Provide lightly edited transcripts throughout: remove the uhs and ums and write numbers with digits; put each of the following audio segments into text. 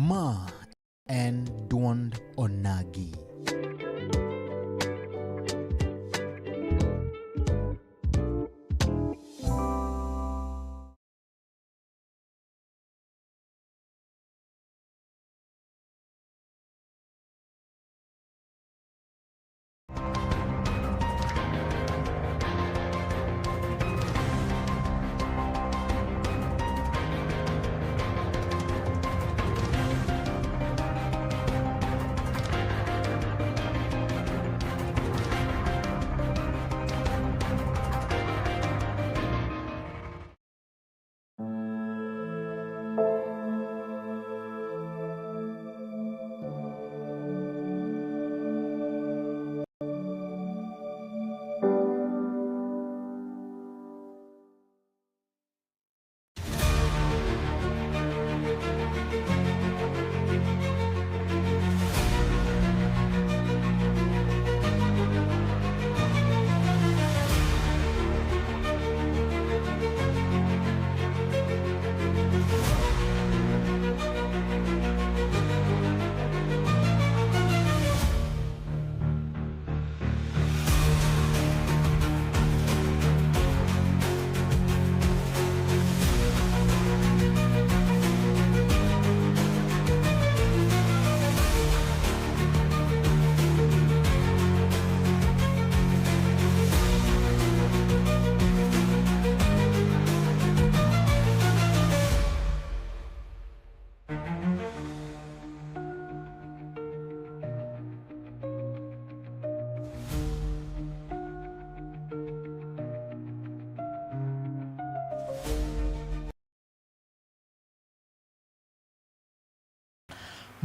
Ma en duond onagi.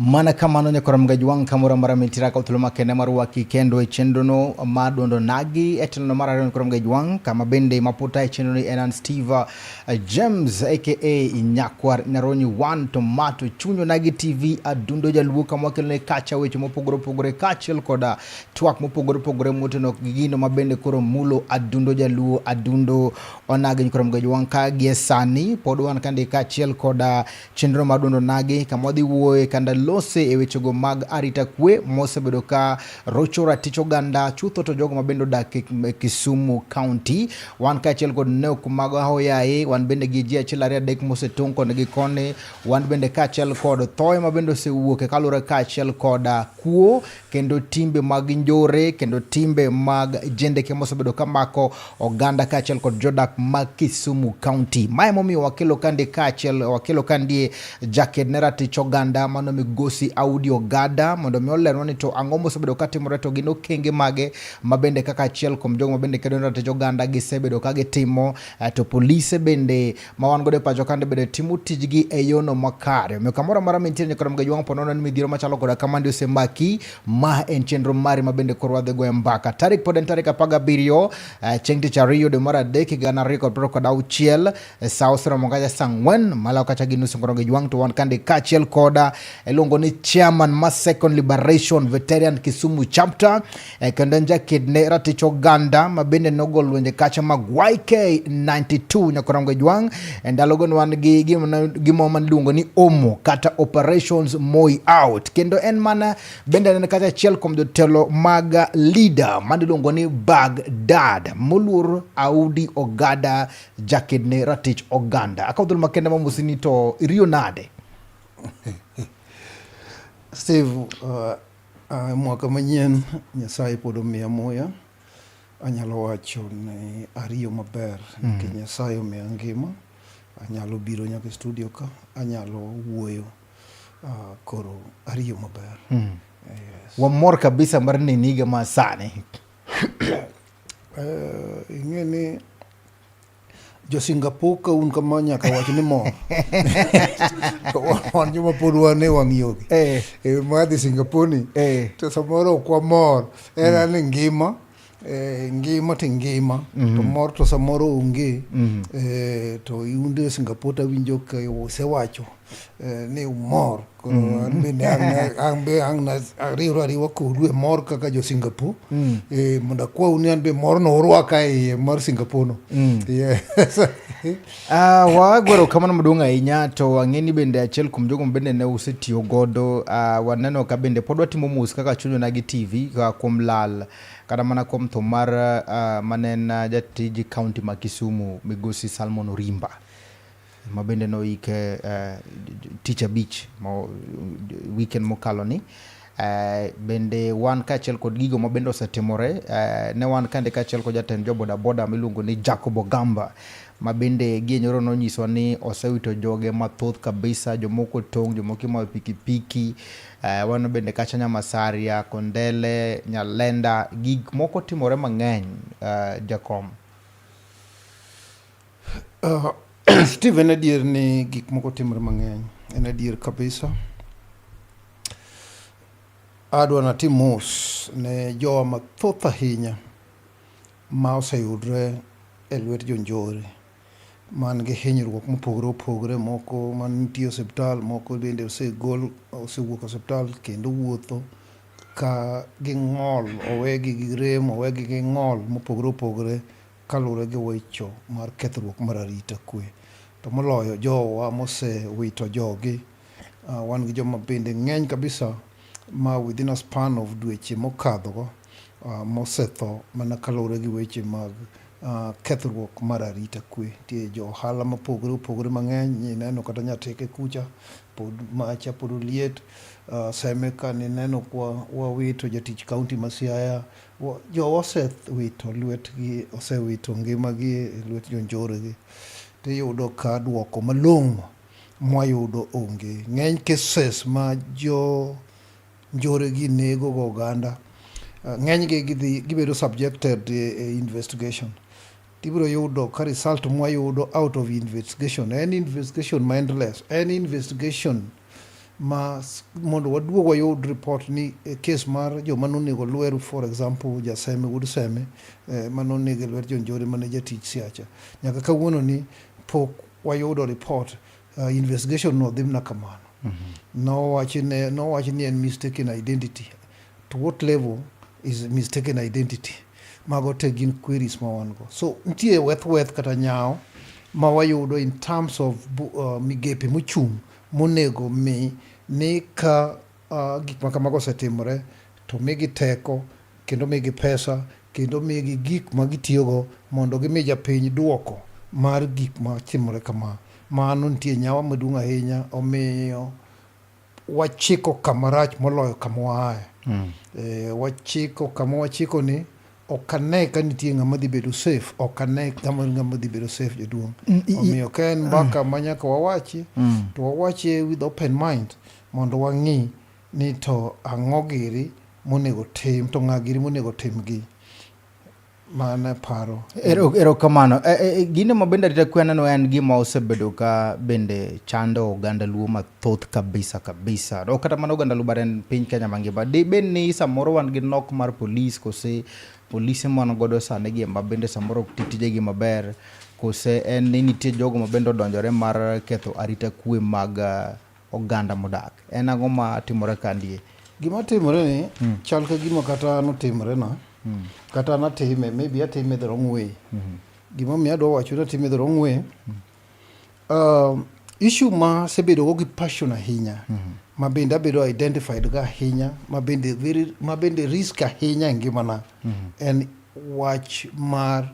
Mana kamano nyakora Mgajwang' kamoro amora mintiere ka thuolo makende mar waki kendo e chenrono mar duond onagi e chenrono mar ariyo nyakora Mgajwang' kama bende maputa e chenroni en an Steve James aka Nyakwar Nyaronyi 1 Tomato Chuny Onagi TV Adundo Jaluo kama wakelone kacha weche mopogore opogore kaachiel koda twak mopogore opogore moteno gi gino ma bende koro mulo Adundo Jaluo Adundo Onagi nyakora Mgajwang' ka gie sani pod wan kande kaachiel koda Chenro mar duond onagi kama wadhi wuoye kanda lose e wechego mag arita kwe mosebedo ka rocho ratich oganda chutho to jogo mabende odak e Kisumu County. Wan kaachiel kod nok mag ahoyaye, wan bende gi ji achiel ariyo adek mosetong' koni gi koni, wan bende kaachiel kod thoye mabende osewuok e kaluwore kaachiel kod kuo kendo timbe mag njore kendo timbe mag jendeke mosebedo kamako oganda kaachiel kod jodak mag Kisumu County. Mae momiyo wakelo kande kaachiel wakelo kandie jaked ne ratich oganda mano migosi Audi Ogada mondo mi olernwa ni to ang'o mosebedo katimore to gin okenge mage ma bende kaka achiel kuom jogo ma bende kedo ne ratich oganda gisebedo ka gitimo to polise bende ma wan godo e pacho kande bende timo tijgi e yono makare. Omiyo kamoro amora mintie nyakora mga jwang' ponono ni midhiero machalo koda kamandi osemaki, ma en chenro mari ma bende koro wadhi goyo mbaka. Tarik pod en tarik 17 chieng' tich ariyo dwe mar adek higa gana ariyo kod piero kod auchiel sa oseromo kacha sa ang'wen malawo kacha gi nus nyakora mga jwang' to wan kande kaachiel koda iluongo ni chairman ma Second Liberation Veteran Kisumu Chapter kendo en jaked ne ratich oganda ma bende nogo lwenje kacha mag YK92 Nyakorango Jwang' e ndalogo ne wan gi gima iluongo ni OMO kata Operations Moi Out, kendo en mana bende en kata achiel kuom jotelo mag leader mane iluongo ni Baghdad moluor Audi Ogada jaked ne ratich oganda. Akawo thuolo makende mamosi ni to iriyo nade? Steve, mwaka manyien Nyasaye pod omiya muya. Anyalo wacho ni ariyo maber nikech Nyasaye omiya ngima. Anyalo biro nyaka e studio ka, anyalo wuoyo. Koro ariyo maber. Yes. Wamor kabisa mar neni higa ma sani. Ing'e ni jo Singapore ka un kama nyaka wach ni mor. To wan joma pod wan e wang' yogi. Ma dhi Singapore ni to samoro ok wamor. En ani ngima, ngima to ngima. To mor to samoro onge. To iunde Singapore to awinjo ka usewacho ni umor. Koro an bende an be ang' na ariwra ariwa kodu e mor kaka jo Singapore. Mondo akwau ni an be morno urwaka e iye mar Singapore no. Yes. Wagwero kamano maduong' ahinya to wang'e ni bende achiel kuom jogo bende ne usetiyo godo waneno ka bende pod watimo mos kaka Chuny Onagi TV kuom lal kata mana kuom tho mar mane en jatij kaunti ma Kisumu migosi Salmon Orimba ma bende noike tich abich weekend mokalo ni. Bende wan kaachiel kod gigo ma bende osetimore, ne wan kande kaachiel kod jatend jo bodaboda miluongo ni Jacob Ogamba ma bende gie nyoro nonyiswa ni osewito joge mathoth kabisa, jomoko tong', jomoko imayo pikipiki, wan bende kacha Nyamasaria, Kondele, Nyalenda, gik moko timore mang'eny jakom. Steve, en adier ni gik moko timore mang'eny. En adier kabisa. Adwa natim mos ne jowa mathoth ahinya ma oseyudre e lwet jonjore man gi hinyruok mopogore opogore, moko mantie e osiptal, moko bende osegol, osewuok e osiptal kendo wuotho ka ging'ol, owegi gi rem, owegi gi ng'ol mopogore opogore kaluwore gi wecho mar kethruok mar arita kwe. To moloyo jowa mosewito jogi, wan gi joma bende ng'eny kabisa ma within a span of dweche mokadho go mosetho mana kaluwore gi weche mag kethruok mar arita kwe. Nitie jo ohala mopogore opogore mang'eny, ineno kata Nyatike kucha pod macha pod oliet, Seme ka nineno kwa wawito jatich kaunti ma Siaya, jowa osewito lwetgi, osewito ngimagi e lwet jonjore gi. Tiyudo ka duoko malong'o mwayudo onge. Ng'eny cases ma jo njore gi nego go oganda, ng'eny gi gidhi gibedo subjected e investigation. Tibiro yudo ka result mwayudo out of investigation en investigation ma endless, en investigation ma mondo waduog wayud report ni case mar joma nonego Lweru for example Jaseme wuod Seme manonego e lwet jonjore mane jatich siacha. Nyaka kawuono ni pok wayudo report, investigation no dhi mana kamano. Nowachi ni en mistaken identity. To what level is mistaken identity? Mago te gin queries ma wan go. So nitie weth weth kata nyawo ma wayudo in terms of migepe mochung' monego mi ni ka gik ma kamago osetimore to migi teko kendo migi pesa kendo migi gik ma gitiyogo mondo gimi japiny duoko mar gik ma timore kama. Mano nitie nyawa maduong' ahinya omiyo wachiko kama rach moloyo kama waaye. Wachiko kama wachiko ni ok ane ka nitie ng'ama dhi bedo safe, ok ane kama ng'ama dhi bedo safe jaduong'. Omiyo ka en mbaka ma nyaka wawachi, to wawache with open mind mondo wang'i ni to ang'o giri monego tim to ng'a giri monego timgi. Mano e paro. Erokamano. Gino ma bende arita kwe aneno en gima osebedo ka bende chando oganda Luo mathoth kabisa kabisa. Ok kata mana oganda Luo but en piny Kenya mangima. Dibed ni samoro wan gi nok mar polis kose polise ma wan godo sani gi ema bende samoro ok ti tijegi maber kose en ni nitie jogo ma bende odonjore mar ketho arita kwe mag oganda modak. En ang'o ma timore kandie? Gima timore ni chal ka gima kata an otimore na kata an atime maybe atime the wrong way. Gimomiyo adwa wacho ni atime the wrong way, issue ma asebedo go gi passion ahinya ma bende abedo identified go ahinya ma bende very ma bende risk ahinya e ngimana en wach mar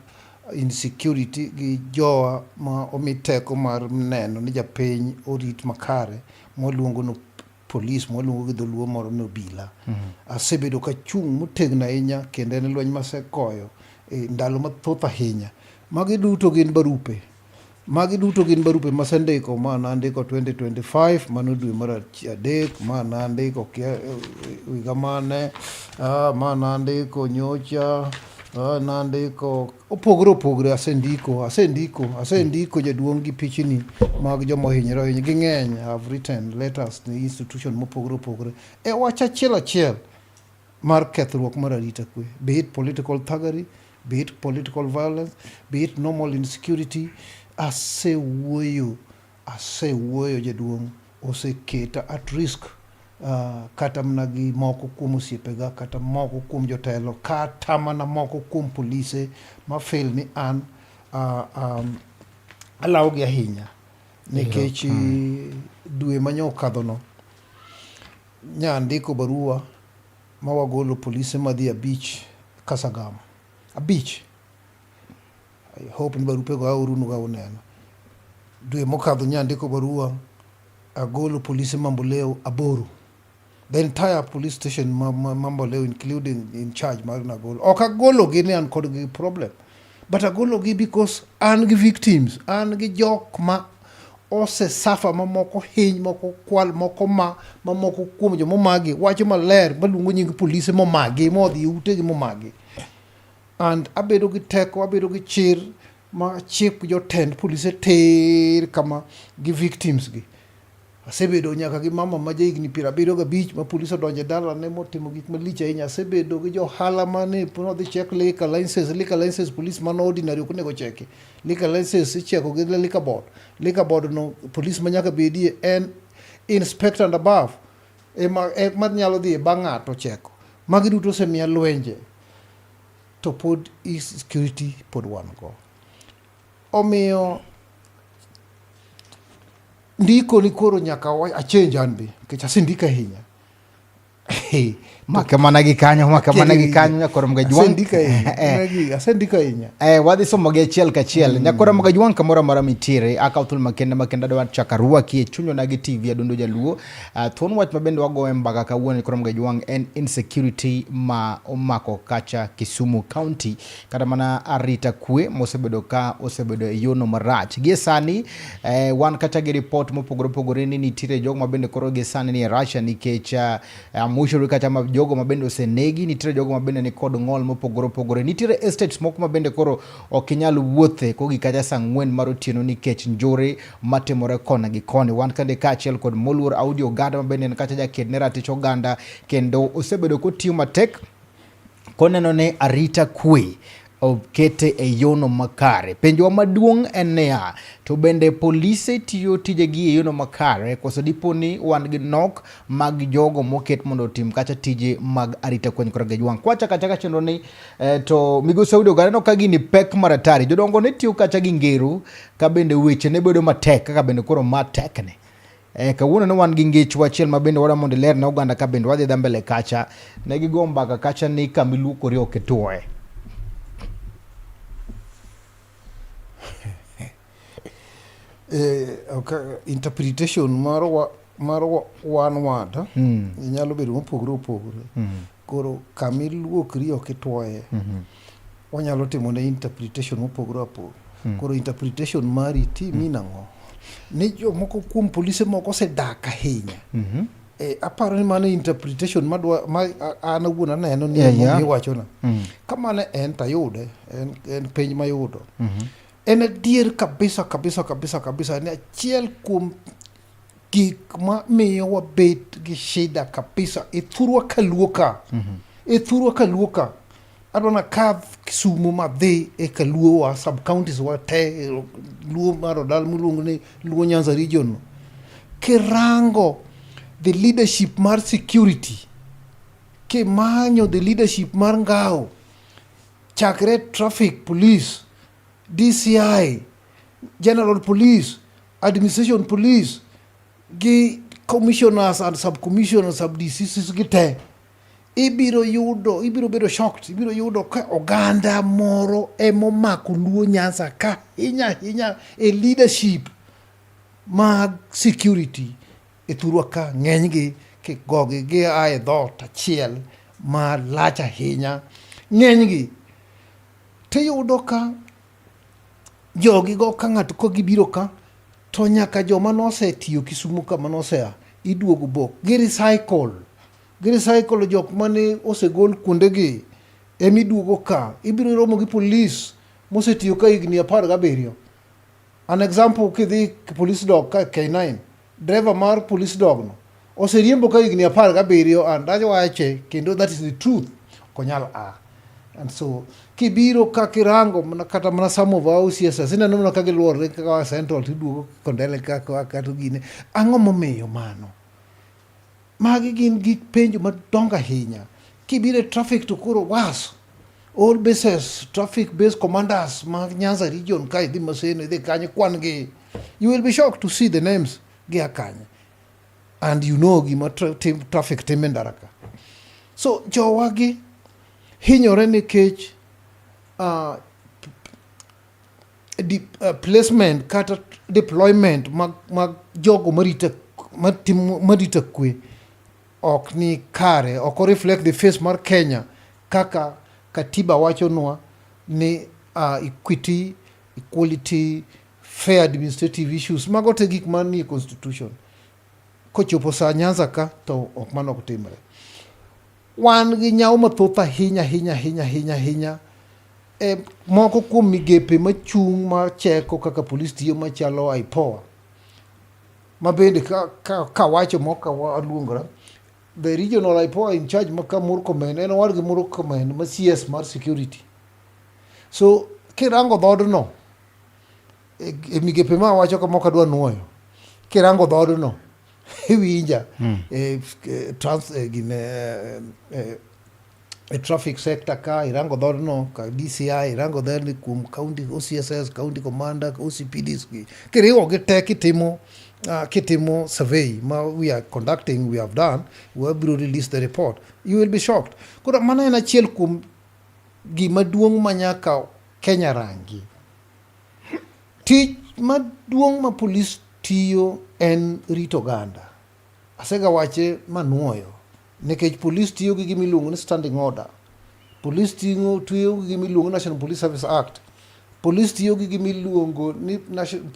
insecurity gi jowa ma omi teko mar neno ni japiny orit makare mwaluongo ni polis mwaluongo gi dholuo moro ni obila. Asebedo kachung' motegno ahinya kendo en lweny masegoyo e ndalo mathoth ahinya. Magi duto gin barupe. Magi duto gin barupe masendiko ma nandiko 2025 mano dwe mar adek ma nandiko kia higa mane ma nandiko nyocha nandiko opogore opogore asendiko asendiko asendiko jaduong' gi pichni mag joma ohinyore ohinya ging'eny. I've written letters ne institution mopogore opogore e wach achiel achiel mar kethruok mar arita kwe, be it political thuggery, be it political violence, be it normal insecurity. Asewuoyo, asewuoyo jaduong', oseketa at risk kata mana gi moko kuom osiepega, kata moko kuom jotelo, kata mana moko kuom polise ma feel ni an alawogi ahinya nikech dwe manyo okadhono nya andiko barua ma wagolo polise madhi abich Kasagam. Abich. I hope ni barupego aorunuga uneno. Dwe mokadho nya andiko barua agolo polise Mamboleo aboro. The entire police station ma Mamboleo including in charge mar nagolo. Ok agolo gi ni an kod gi problem. But agolo gi because an gi victims, an gi jok ma ose suffer mamoko hiny, moko kwal, moko ma, mamoko kuom jomomagi wacho maler maluongo nying polise momagi modhi e utegi momagi. And abedo gi teko, abedo gi chir ma chik jotend polise tir kama gi victims gi. Asebedo nyaka gi mama ma jahigni 75 ma polis odonjo e dalane motimo gik malich ahinya. Asebedo gi johala mane nodhi check liquor license, liquor license police mano ordinary ok onego cheki. Liquor license icheko gi liquor board. Liquor board no police ma nyaka bedie en inspector and above ema ema nyalo dhi e bang' ng'ato cheko. Magi duto osemiya lwenje to pod insecurity pod wan go. Omiyo ndiko ni koro nyaka achange an be nikech asendiko ahinya. Make mana gi kanyo, make mana gi kanyo nyakoro Mgajwang'. Asendiko ahinya. Asendiko ahinya. Wadhi somo gi achiel kachiel. Nyakoro Mgajwang' kamoro amora mitiere, akawo thuolo makende makende adwa chako arwaki e chuny onagi TV Adundo Jaluo. Thuon wach ma bende wagoyo mbaka kawuono nyakoro Mgajwang' en insecurity ma omako kacha Kisumu County, kata mana arita kwe mosebedo ka osebedo e yono marach. Gie sani wan kata gi report mopogore opogore ni nitiere jogo ma bende koro gie sani ni e Russia nikech amushori kata ma jogo ma bende osenegi, nitiere jogo ma bende ni kod ng'ol mopogore opogore, nitiere estates moko ma bende koro ok inyal wuothe kogik kata saa 4 mar otieno nikech njore matimore kona gi koni. Wan kande kaachiel kod moluor Audi Oganda ma bende en kacha jaked ne ratich oganda kendo osebedo kotiyo matek koneno ni arita kwe okete e yono makare. Penjowa maduong' en niya, to bende polise tiyo tijegi e yono makare koso dipo ni wan gi nok mag jogo moket mondo otim kacha tije mag arita kwe nyikwa Gajwang'. Kwachako achaka chenro ni to migosi Audo Oganda ka gini pek maratari. Jodongo ne tiyo kacha gi ngero ka bende weche ne bedo matek kaka bende koro ma tekni. Kawuono ne wan gi ngechwa achiel ma bende wadwa mondo iler ne oganda ka bende wadhi dha mbele kacha. Ne gigo mbaka kacha ni kama iluokori ok ituoye. Okay, interpretation mar mar one word nyalo bedo mopogore opogore. Koro kama iluokri ok ituoye. Wanyalo timo ne interpretation mopogore opogore. Koro interpretation mari ti mean ang'o? Ni jomoko kuom polise moko osedak ahinya. Aparo ni mano interpretation madwa ma an awuon aneno ni iwachona. Kamano en tayude, en penj mayudo. En adier kabisa kabisa kabisa kabisa ni achiel kuom gik ma miyo wabet gi shida kabisa e thurwa kaluo ka. E thurwa kaluo ka. Adwa nakadh Kisumu madhi e kaluo wa sub counties wa te Luo mar Odal miluongo ni Luo Nyanza region no. Kirango the leadership mar security, kimanyo the leadership mar ngao, chakre traffic police, DCI, general police, administration police, gi commissioners and sub commissioners, sub DCCs gi te, ibiro yudo, ibiro bedo shocked, ibiro yudo ka oganda moro emomako Luo Nyanza ka hinya ahinya e leadership mag security e thurwa ka ng'enygi kigogi gia e dhoot achiel ma lach ahinya ng'enygi. Tiyudo ka jogi go ka ng'ato ka gibiro ka to nyaka joma nosetiyo Kisumu ka manosea iduogo bok gi recycle gi recycle jok mane osegol kuondegi emiduogo ka ibiro romo gi polis mosetiyo ka higni 17. An example kidhi police dog ka K9 driver mar police dog no oseriembo ka higni 17 and awache kendo that is the truth ok onyal a and so kibiro ka kirango mana kata mana some of our OCSS ineno mana ka giluorre kaka central tiduogo Kondele kaka kata gine ang'o momiyo mano magi gin gik penjo madongo ahinya kibiro e traffic to koro was all bases traffic base commanders mag Nyanza region ka idhi Maseno idhi kanye kwan gi you will be shocked to see the names gia kanye and you know gima traffic timo e ndara ka so jowagi hinyore nikech placement kata deployment mag jogo marito kwe ok ni kare, ok o reflect the face mar Kenya kaka katiba wachonwa ni equity, equality, fair administrative issues mago te gik manie constitution. Kochopo sa Nyanza ka to ok mano ok timre. Wan gi nyawo mathoth ahinya ahinya ahinya ahinya ahinya e moko kuom migepe machung' macheko kaka polis tiyo machalo IPOA ma bende kawacho mok aluongora the regional IPOA in charge ma ka Murkomen en owadgi Murkomen ma CS mar security. So kirango dhoodno e migepe ma awacho ka mok adwa nuoyo kirango dhoodno iwinja trans gine e traffic sector ka irango dhoodno ka DCI irango dhoodni kuom county OCSS county commander OCPDs gi kiriwo gi te kitimo survey ma we are conducting we have done we will release the report you will be shocked. Koro mano en achiel kuom gima duong' ma nyaka Kenya rangi. Tich maduong' ma polis tiyo en rito oganda. Asega wache manuoyo nikech polis tiyo gi gima iluongo ni standing order. Polis tiyo gi gima iluongo ni National Police Service Act. Polis tiyo gi gima iluongo ni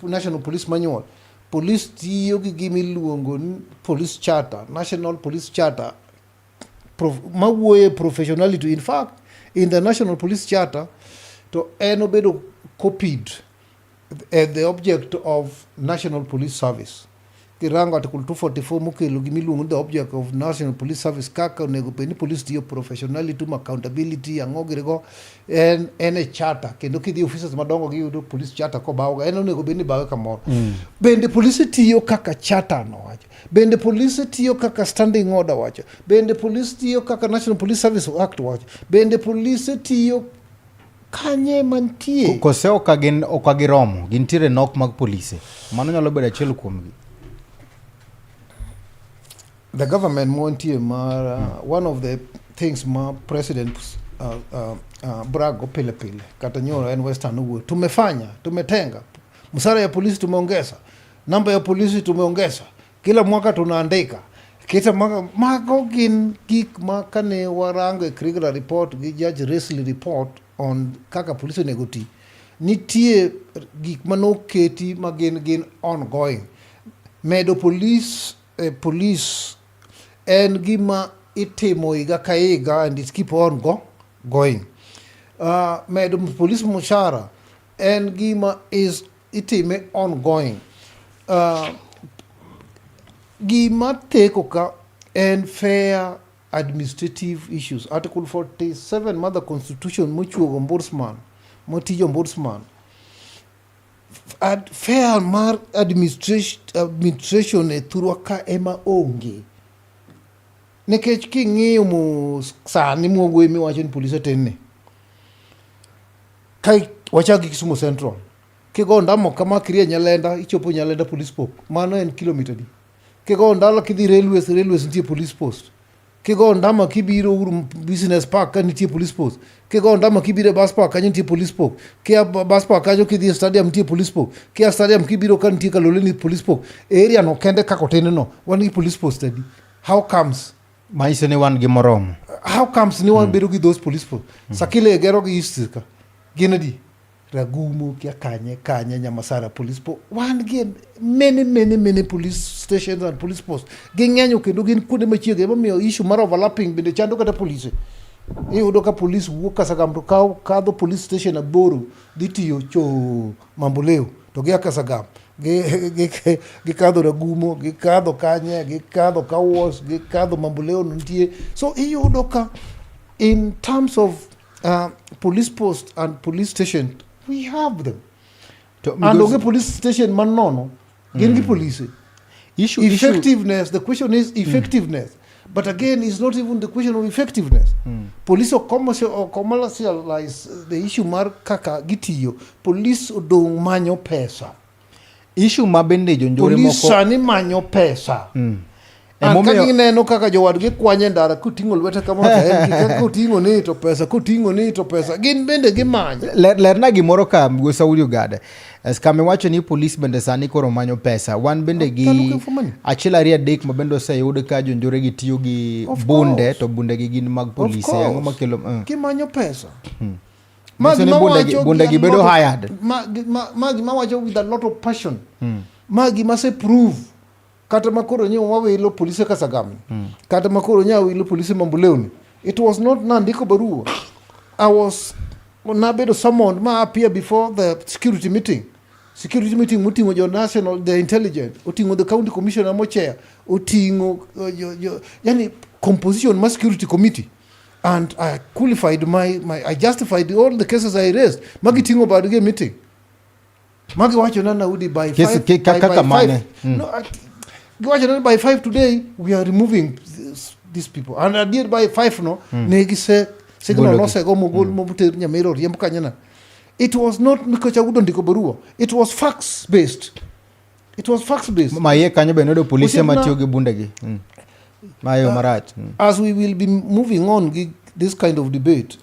National Police Manual. Polis tiyo gi gima iluongo ni Police Charter, National Police Charter mawuoyo e professionality. In fact, in the National Police Charter to en obedo copied the object of National Police Service. Kirango Article 244 mokelo gima iluongo ni the object of National Police Service kaka onego bed ni police tiyo professionality, accountability, ang'o girigo en e charter kendo kidhi offices madongo giyudo police charter kobaw en onego bed ni ibawe kamoro. Bende polise tiyo kaka charter no wacho. Bende polise tiyo kaka standing order wacho. Bende polise tiyo kaka National Police Service Act wacho. Bende polise tiyo kanye mantie. Kose ok giromo, gintiere nok mag polise. Mano nyalo bedo achiel kuomgi. The government mantie mar one of the things ma president brag go pile pile kata nyoro en Western owuoyo tumefanya, tumetenga msara ya polisi, tumeongeza namba ya polisi, tumeongeza kila mwaka tunaandika kita mwaka. Mago gin gik ma kane warango e Kriegler report gi Judge Risley report on kaka polisi onego ti, nitie gik manoketi ma gin ongoing. Medo police police en gima itimo higa ka higa and it keep on going. Medo police mshahara en gima is itime ongoing. Gima theko ka en fair administrative issues. Article 47 mar the constitution mochuogo ombudsman motij ombudsman fair mar administration e thurwa ka ema onge nikech king'iyo mos sani mwawuoye miwacho ni polise tin ni ka wachak gi Kisumu Central kigo ndamo kama kirie Nyalenda ichopo Nyalenda police post mano en kilomita di kigo ndalo kidhi railways nitie police post kigo ndama kibiro Uhuru Business Park ka nitie police post kigo ndama kibiro e bus park kanyo nitie police post kia bus park kanyo kidhi e stadium nitie police post kia stadium kibiro ka nitie Kaloleni police post e area no kende kaka otin no wan gi police post adi? How comes? Manyiso ni wan gi moromo. How comes ni wan bedo gi those police post? Sakile gero gi East ka. Gin adi? Ragumo, kia kanye, kanye, Nyamasara police post. Wan gi many, many, many police stations and police posts. Ging'eny kendo gin kuonde machiegni. Emomiyo issue mar overlapping bende chando kata polise. Iyudo ka police wuok Kasagam to kawo kadho police station aboro dhi tiyo cho Mamboleo to gia Kasagam gikadho Ragumo, gikadho kanye, gikadho Kawos, gikadho Mamboleo nitie. So iyudo ka in terms of police post and police station, we have them. To And migosi- onge police station man nono, gin gi polise. Issue Effectiveness, the question is effectiveness. But again, it's not even the question of effectiveness. Police ok commercialize the issue mar kaka gitiyo. Police odong' manyo pesa. Issue ma bende jonjore Police moko sani manyo pesa. And ka Emomiyo- gineno kaka jowadgi kwanye e ndara koting'o lwete kama to en gi kaka koting'o ni to pesa, koting'o ni to pesa. Gin bende gimanyo. Lerna gimoro ka migosi Saudi Ogada. Kama iwacho ni polis bende sani koro manyo pesa. Wan bende They're gi looking for money. achiel ariyo adek ma bende oseyud ka jonjore gi tiyo gi Of bunde course. to bunde gi gin mag Of polise. Ang'o course. makelo Gimanyo pesa. Manyiso ni gima bunde gi- wacho bunde gi gi a bedo lot of- hired. Ma gima wacho with a lot of passion. Ma gima se prove. Kata makoro nyo wawilo polise Kasagam. Kata makoro nya wilo polise Mamboleo. It was not nandiko barua. I was nabedo summoned ma appear before the security meeting. Security meeting moting'o jo national, the intelligence, oting'o the county commissioner mochair, oting'o jo, yani composition ma security committee. And I qualified my, I justified all the cases I raised. Magi ting'o badgi e meeting. Magi wacho na Naudi by Kesi- five, kaka by mane? five. No, giwacho na by 5 today we are removing these people. And adier by 5 no, ne gise signal Gologi. nosego mogol moter Nyamira oriemb kanyana. It was not nikech Audo ndiko barua. It was facts based. It was facts based. Ma iye kanyo bende noyudo polise Osiepna- matiyo gi bunde gi. Ma yo marach. As we will be moving on gi this kind of debate,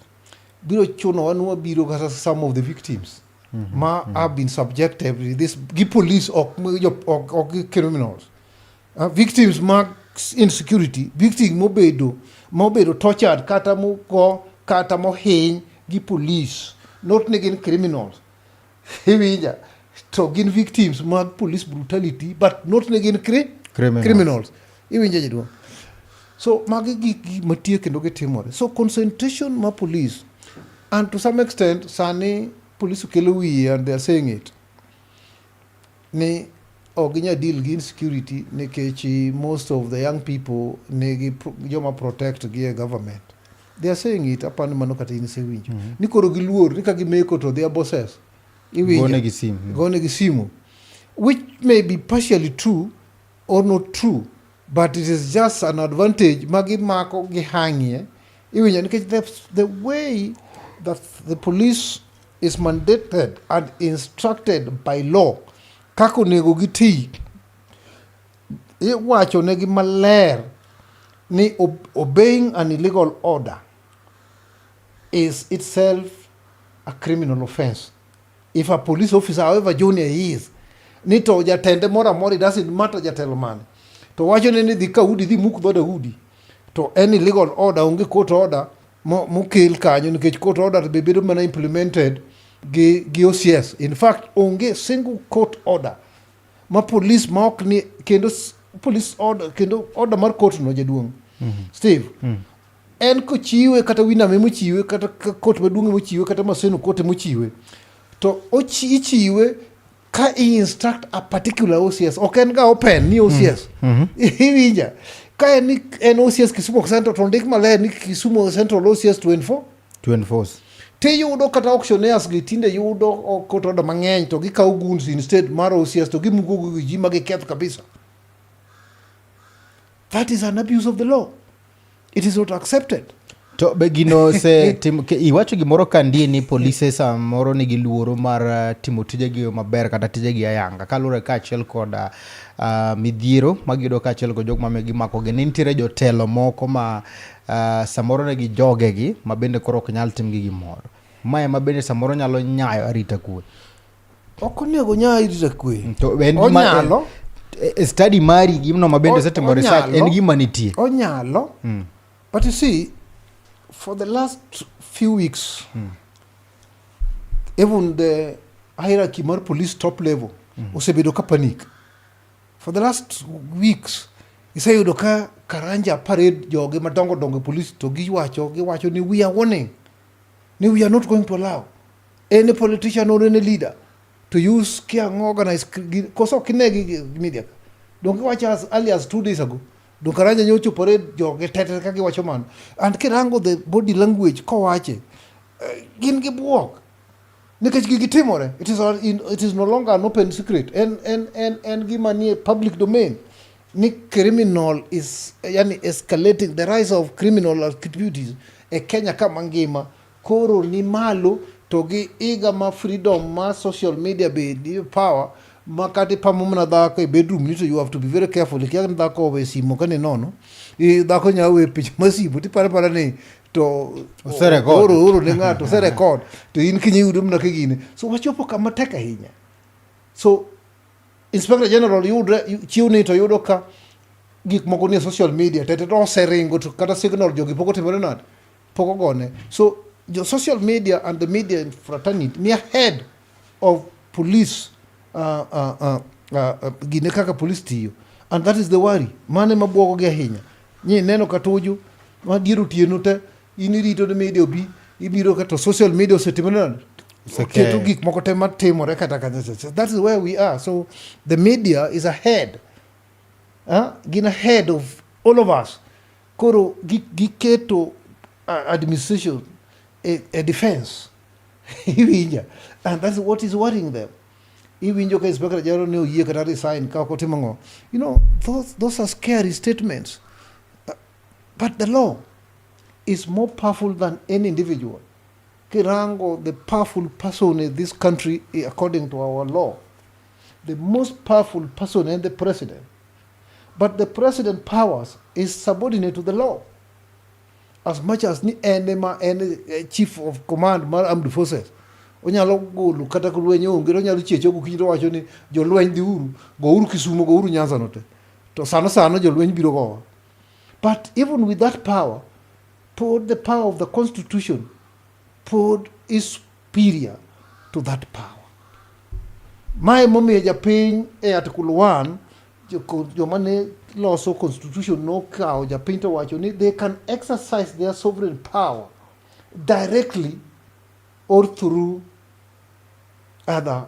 biro chunowa ni wabiro kata some of the victims ma have been subjected to this gi police ok gi criminals. Victims mag insecurity, victim mobedo tortured kata mogo kata mohiny gi police, not ni gin criminals. Iwinja? To gin victims mag police brutality, but not ni gin Criminals. criminals. Iwinja jaduong'? So magi gik gi matie kendo gitimore. So concentration ma police, and to some extent sani police okelo wiye and they are saying it ni ok ginyal deal gi insecurity nikech most of the young people nigi joma protect gi e government. They are saying it, apani mano kata in isewinjo. Ni koro giluor ni ka gimeko to their bosses. Iwinjo? Gone gi simu. Gone gi simu. Which may be partially true or not true, but it is just an advantage ma gimako gihang'ie. Iwinjo nikech the way that the police is mandated and instructed by law kaka onego giti, iwacho negi maler ni obeying an illegal order is itself a criminal offense. If a police officer, however junior he is, ni to jatende moro amora, it doesn't matter jatelo mane, to wacho ne ni dhi ka udi dhi muk dhood udi, to en illegal order, onge court order mokel kanyo nikech court order be bedo mana implemented gi OCS. In fact, onge single court order ma police ma ok ni kendo police order kendo order mar court no jaduong'. Steve, en kochiwe kata Winam emochiwe kata court maduong' emochiwe kata Maseno court emochiwe to ichiwe ka i instruct a particular OCS, ok en ga open ni OCS. Iwinja? Ka en ni en OCS Kisumu Central to ondik maler ni Kisumu Central OCS 24 To enforce. Tiyudo kata auctioneers gi tinde yudo court order mang'eny to gikawo goons instead mar OCS to gimuko gi ji ma giketh kabisa. That is an abuse of the law. It is not accepted. To be gino se tim, iwacho gimoro ka ndie ni polise samoro nigi luoro mar timo tijegi e yo maber kata tijegi ayanga kaluwore kaachiel kod midhiero magiyudo kaachiel kod jok ma gimakogi ni nitiere jotelo moko ma samoro nigi jogegi ma bende koro ok nyal timgi gimoro. Mae ma bende samoro nyalo nyayo arita kwe. Ok onego nya arita kwe. To en Onyalo. Study mari gino ma bende osetimo research en gima nitie. Onyalo. But you see, for the last few weeks, Even the hierarchy mar police top level osebedo ka panic. For the last weeks, iseyudo ka Karanja parade joge madongo dongo e police to giwacho ni we are warning, ni we are not going to allow any politician or any leader to use kiang'o organize koso ok ine gi media ka. Donge giwacho as early as 2 days ago. Donge Karanja nyocha parade joge tete ka giwacho mano. And kirango the body language kowache, gin gi buok. Nikech gigi timore, it is no longer an open secret. En gima nie public domain. Ni criminal is, yani escalating, the rise of criminal activities e Kenya ka mangima koro ni malo to gi higa ma freedom ma social media be ni power ma kata ipamo mana dhako e bedroom ni to you have to be very careful. Ikia ni dhako owe simo ka ni nono dhako nya we picha mar simo tiparo para ni to Oserecord. oro ne ng'ato oserecord to in kinya yudo mana ka gine. So wachopo kama tek ahinya. So Inspector General yudre chiwni to yudo ka gik moko nie social media tete to oseringo to kata signal jogi pok otimore nade, pok ogone. So jo social media and the media fraternity ni ahead of police, gine kaka police tiyo, and that is the worry mane mabuogo gi ahinya. Nyi neno ka Tuju ma dier otieno te in irito ni media obi ibiro ka to social media osetimore nade. Osekeyo. Keto gik moko te matimore kata kanyo. That is where we are. So the media is ahead, gin ahead of all of us. Koro giketo administration e defense, iwinja, and that's what is worrying them. Iwinjo ka Inspector General ne oyie kata resign ka ok otimo ang'o. Those are scary statements. But the law is more powerful than any individual. Kirango the powerful person in this country, according to our law, the most powerful person is the president, but the president powers is subordinate to the law. As much as ni en ema en chief of command mar armed forces, onyalo golo kata ka lweny onge to onyalo chiecho gokinyi to wacho ni jolweny dhiuru gouru Kisumo, gouru Nyanza no te, to sano sano jolweny biro gowa. But even with that power, pod the power of the constitution pod is superior to that power. Mae momiyo japiny e article 1 joma ne loso constitution nokawo japiny to wacho ni they can exercise their sovereign power directly or through other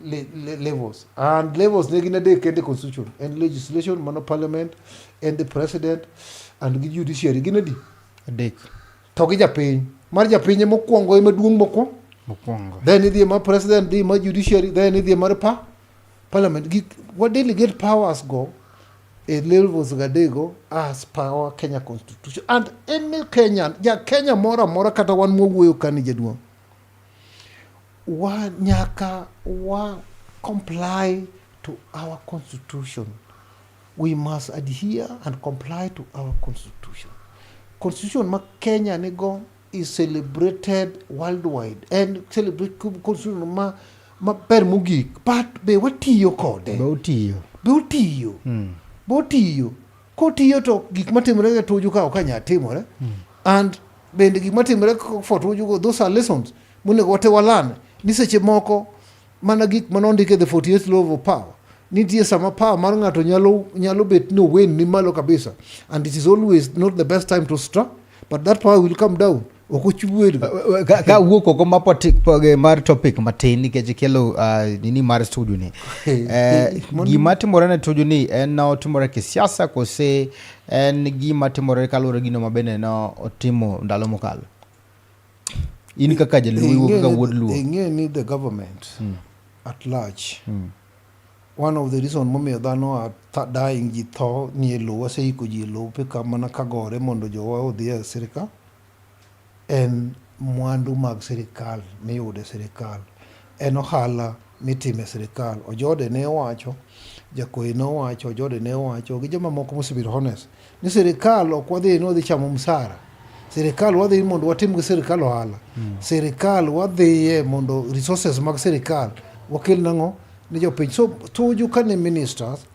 levels, and levels ne gin adek kende. Constitution and legislation, mano parliament and the president and gi judiciary, gin adi? Adek. To gi japiny mar japiny ema okwongo, ema duong' mokwongo. Mokwongo. Then idhi mar president, dhi mar judiciary, then idhi mar parliament. Gik wa delegate powers go e levels gadego as per our Kenya constitution. And any Kenyan, ja Kenya moro amora, kata wan mwawuoyo kani, jaduong', wa nyaka wa comply to our constitution. We must adhere and comply to our constitution. Constitution ma Kenya nigo is celebrated worldwide and celebrate constitution ma maber mogik, but be watiyo kode? Be otiyo? Be otiyo? Be otiyo? Kotiyo to gik matimore e Tuju ka ok anyal timore. And bende gik matimore for Tuju go, those are lessons monego wate walan ni seche moko mana gik manondik e the 48 law of power. Nitie sama power mar ng'ato nyalo bet ni owen ni malo kabisa, and it is always not the best time to strike, but that power will come down, ok ochiwed. Ka wuok oko mar topic matin nikech kelo nini mar studio ni, gima timore ne Tuju ni en otimore kisiasa kose en gima timore kaluwore gi gino ma bende no otimo ndalo mokalo, in kaka jaluo, kaka wuod Luo? Ing'e ni the government at large, one of the reason momiyo dhano are dying, ji tho ni e lowo, waseiko ji e lope ka mana kagore mondo jowa odhi e sirikal, en mwandu mag sirikal miyudo e sirikal, en ohala mitimo e sirikal. Ojode ne owacho, Jakoe ne owacho, Ojode ne owacho gi joma moko mosebedo honest ni sirikal ok wadhi ni wadhi chamo msara. Sirikal wadhi mondo watim gi sirikal ohala. Sirikal wadhiye mondo resources mag sirikal wakel nang'o ni jopiny. So Tuju kane ministers,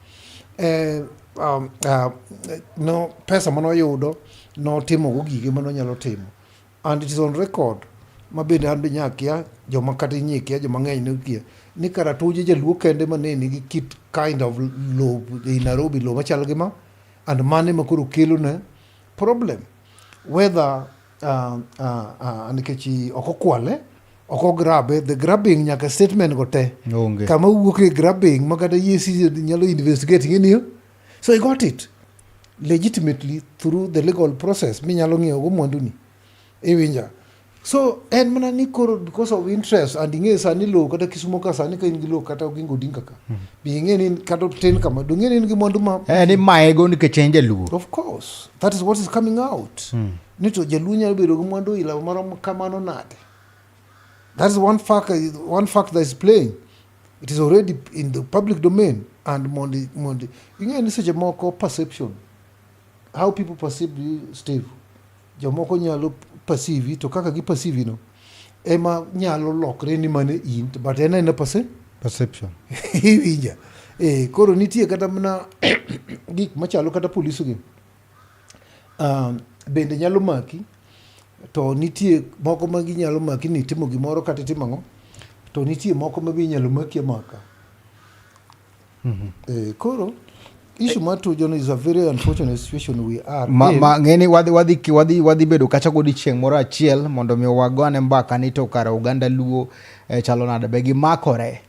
no pesa manoyudo notimo go gige manonyalo timo, and it is on record. Ma bende an be nyakia, joma kata inye kia, joma ng'eny ne kia. Ni kara Tuju jaluo kende ma ne nigi kit kind of low ei Nairobi, low machal gi ma, and mane ma koro kelo ne problem. Whether nikech ok okwale, ok ograbe, the grabbing nyaka statement go te. Onge. Kama wuok e grabbing ma kata EACC nyalo investigate ing'e niyo. So he got it legitimately through the legal process minyalo ng'iewo go mwanduni. Iwinja? So en mana ni koro because of interest and ing'e sani lowo kata Kisumo ka sani ka in gi lowo kata Oginga Odinga ka. Be ing'e ni kata tin kama, dong' ing'e ni in gi mwandu ma Eh, ni maego nikech en jaluo. Of course. That is what is coming out. Ni to jaluo nyalo bedo gi mwandu ila marom kamano nade? That is one fact that is playing. It is already in the public domain and mondi ing'e ni seche moko perception how people perceive you, Steve. Jomoko nyalo perceive to kaka gi perceive no ema nyalo lokre ni mane in but en aena Perception. Iwinja. Eh, koro nitie kata mana gik machalo kata polisi gi bende nyalo maki to nitie moko ma ginyalo maki ni itimo gimoro kata itimo ang'o to nitie moko ma be inyalo maki amaka. Eh, koro issue mar Tuju no is a very unfortunate situation we are ma, in. Ma ng'eni wadhi bedo kacha godiechieng' moro achiel mondo mi wagone mbaka ni to kara oganda luo chalo nade be gimakore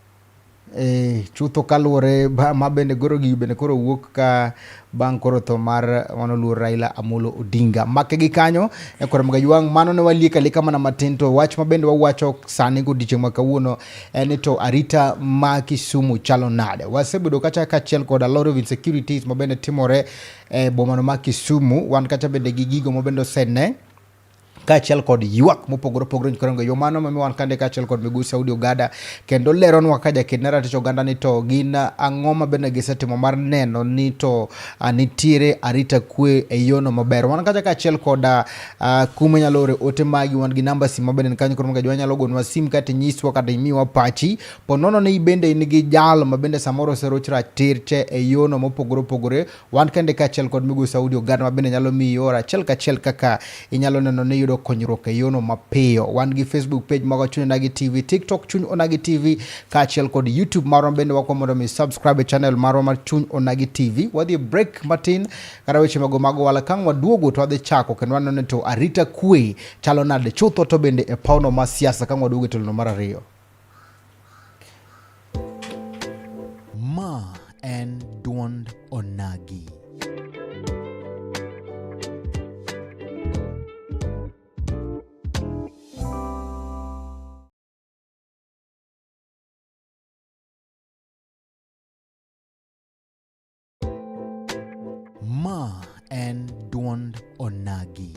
chutho kaluwore ma bende koro gigi bende koro wuok ka bang' koro tho mar mano luor Raila Amolo Odinga make gi kanyo e koro mga ywang' mano ne waliek alika mana matin to wach ma bende wawacho sani godiechieng' ma kawuono en ni to arita ma Kisumu chalo nade. Wasebedo kacha kaachiel kod a lot of insecurities ma bende timore e bomano ma Kisumu. Wan kacha bende gi gigo ma bende osene kaachiel kod ywak mopogore opogore nyikwarango yo mano mamiyo wan kande kaachiel kod migosi Saudi Ogada kendo leronwa ka jaked ne ratich oganda ni to gin ang'o ma bende gisetimo mar neno ni to nitiere arita kwe e yono maber. Wan kacha kaachiel kod kuma inyalo ore ote magi, wan gi namba sim mabende ni kanyo koro mga nyalo gonwa sim kata inyiswa kata imiwa pachi po nono ni bende in gi jal ma bende samoro oseroch ratirche e yono mopogore opogore. Wan kende kaachiel kod migosi Saudi Oganda ma bende nyalo miyi yor achiel kachiel kaka inyalo neno ni iyudo konyruok e yono mapiyo. Wan gi Facebook page magwa Chuny Onagi TV, TikTok Chuny Onagi TV kaachiel kod YouTube marwa bende wakwa mondo mi subscribe e channel marwa mar Chuny Onagi TV. Wadhi e break matin kata weche mago mago wala kang' waduogo to wadhi chako kendo waneno ni to arita kwe chalo nade chutho to bende e pawno mar siasa kang' waduogo e tielo mar ariyo. Ma en duond Onagi. Ma en duond Onagi.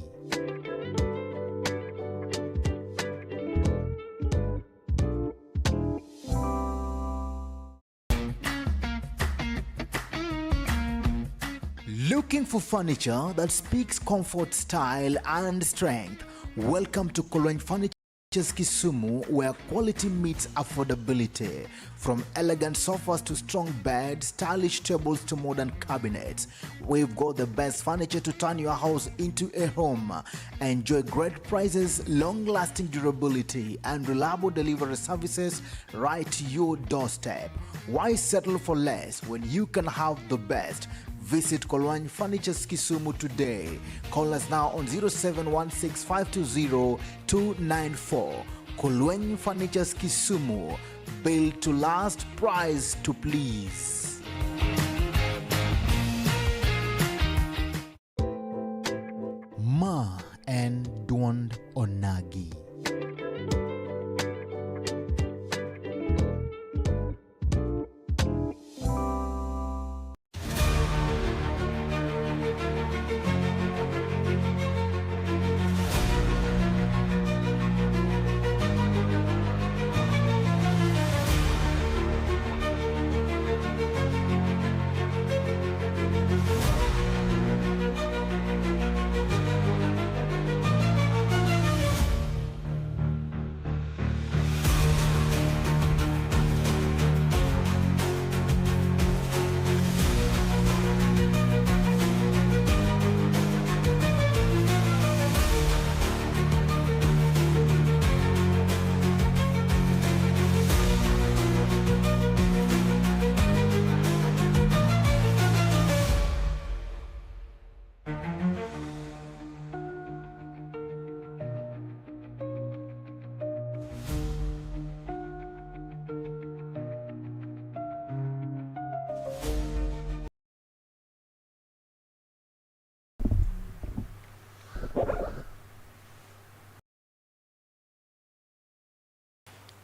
Looking for furniture that speaks comfort, style, and strength? Welcome to Kolweny Furniture Kisumu, where quality meets affordability. From elegant sofas to strong beds, stylish tables to modern cabinets, we've got the best furniture to turn your house into a home. Enjoy great prices, long-lasting durability, and reliable delivery services right to your doorstep. Why settle for less when you can have the best? Visit Kolwany Furnitures Kisumu today. Call us now on 0716520294. Kolwany Furnitures Kisumu, built to last, price to please. Ma en duond Onagi.